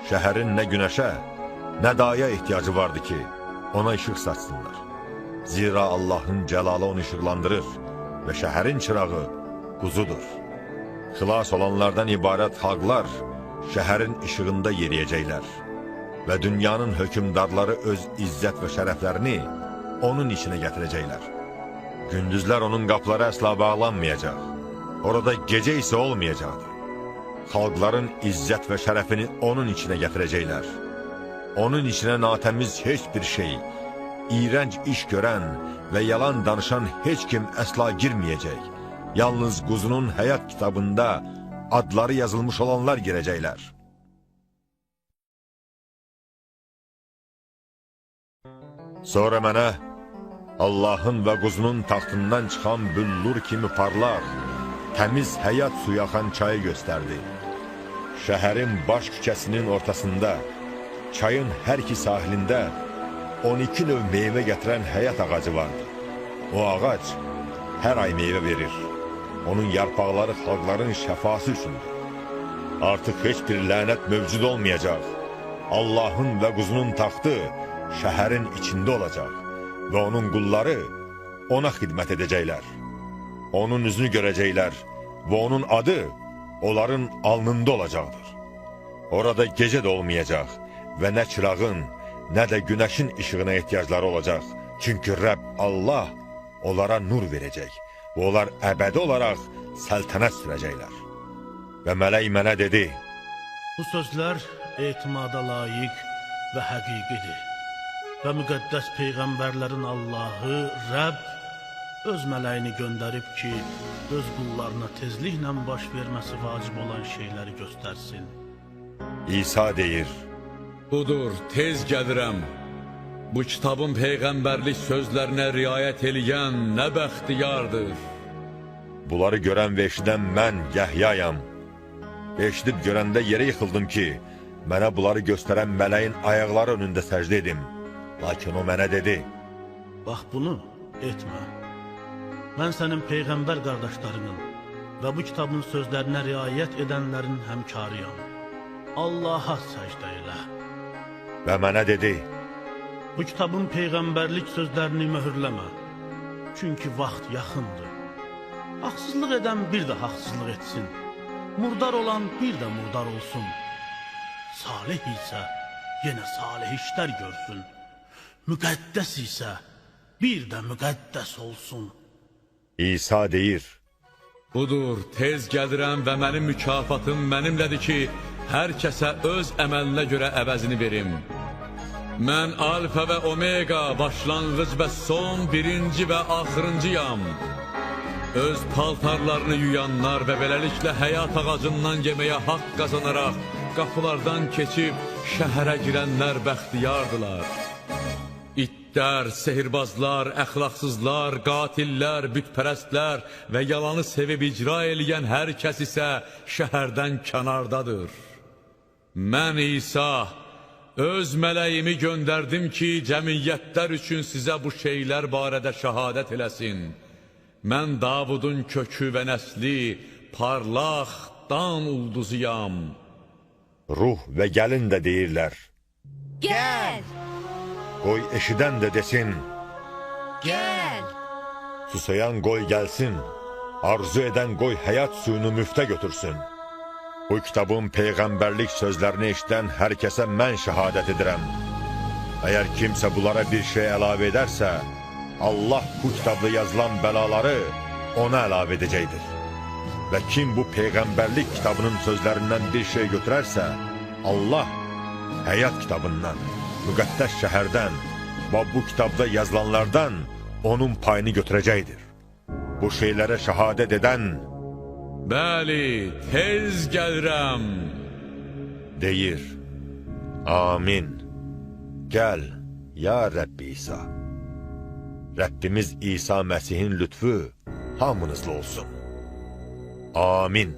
Şəhərin nə günəşə, nə daya ehtiyacı vardı ki, ona işıq saçsınlar. Zira Allahın cəlalı onu işıqlandırır və şəhərin çırağı quzudur. Xilas olanlardan ibarət xalqlar şəhərin işığında yeriyəcəklər və dünyanın hökmdarları öz izzət və şərəflərini onun içinə gətirəcəklər. Gündüzlər onun qapıları əsla bağlanmayacaq, orada gecə isə olmayacaqdır. Xalqların izzət və şərəfini onun içinə gətirəcəklər. Onun içinə natəmiz heç bir şey, iyrənc iş görən və yalan danışan heç kim əsla girməyəcək. Yalnız quzunun həyat kitabında adları yazılmış olanlar girəcəklər. Sonra mənə Allahın və quzunun taxtından çıxan büllur kimi parlaq, təmiz həyat suyu axan çayı göstərdi. Şəhərin baş küçəsinin ortasında, çayın hər iki sahilində 12 növ meyvə gətirən həyat ağacı vardı. O ağac hər ay meyvə verir. Onun yarpaqları xalqların şəfası üçündür. Artıq heç bir lənət mövcud olmayacaq. Allahın və quzunun taxtı şəhərin içində olacaq və onun qulları ona xidmət edəcəklər. Onun üzünü görəcəklər və onun adı onların alnında olacaqdır. Orada gecə də olmayacaq və nə çırağın, nə də günəşin işığına ehtiyacları olacaq. Çünki Rəbb Allah onlara nur verəcək və onlar əbədi olaraq səltənət sürəcəklər. Və mələk mənə dedi, Bu sözlər etimada layiq və həqiqidir. Və müqəddəs peyğəmbərlərin Allahı Rəbb öz mələyini göndərib ki, öz qullarına tezliklə baş verməsi vacib olan şeyləri göstərsin. İsa deyir, Budur, tez gəlirəm. Bu kitabın peyğəmbərlik sözlərinə riayət eləyən nə bəxtiyardır. Bunları görən və eşidən mən Yəhyayam. Eşidib görəndə yerə yıxıldım ki, mənə bunları göstərən mələyin ayaqları önündə səcdə edim. Lakin o mənə dedi, Bax bunu etmə. Mən sənin peyğəmbər qardaşlarının və bu kitabın sözlərinə riayət edənlərin həmkarıyam. Allaha səcdə elə. Və mənə dedi, Bu kitabın peyğəmbərlik sözlərini möhürləmə. Çünki vaxt yaxındır. Haqsızlıq edən bir də haqsızlıq etsin. Murdar olan bir də murdar olsun. Salih isə yenə salih işlər görsün. Müqəddəs isə bir də müqəddəs olsun. İsa deyir, Budur, tez gəlirəm və mənim mükafatım mənimlədir ki, hər kəsə öz əməlinə görə əvəzini verim. Mən alfa və omega, başlanğıc və son, birinci və axırıncıyam. Öz paltarlarını yuyanlar və beləliklə həyat ağacından yeməyə haqq qazanaraq qapılardan keçib şəhərə girənlər bəxtiyardılar. İtlər, sehirbazlar, əxlaqsızlar, qatillər, bütpərəstlər və yalanı sevib icra eləyən hər kəs isə şəhərdən kənardadır. Mən İsa, öz mələyimi göndərdim ki, cəmiyyətlər üçün sizə bu şeylər barədə şəhadət eləsin. Mən Davudun kökü və nəsli, parlaq Dan ulduzuyam. Ruh və gəlin də deyirlər. Gəl! Qoy eşidən də desin. Gəl! Susayan qoy gəlsin. Arzu edən qoy həyat suyunu müftə götürsün. Bu kitabın peyğəmbərlik sözlərini eşidən hər kəsə mən şəhadət edirəm. Əgər kimsə bunlara bir şey əlavə edərsə, Allah bu kitabda yazılan bəlaları ona əlavə edəcəkdir. Və kim bu peyğəmbərlik kitabının sözlərindən bir şey götürərsə, Allah həyat kitabından, müqəddəs şəhərdən və bu kitabda yazılanlardan onun payını götürəcəkdir. Bu şeylərə şəhadət edən, Bəli, tez gəlirəm. Deyir, Amin. Gəl, ya Rəbbi İsa. Rəbbimiz İsa Məsihin lütfü hamınızla olsun. Amin.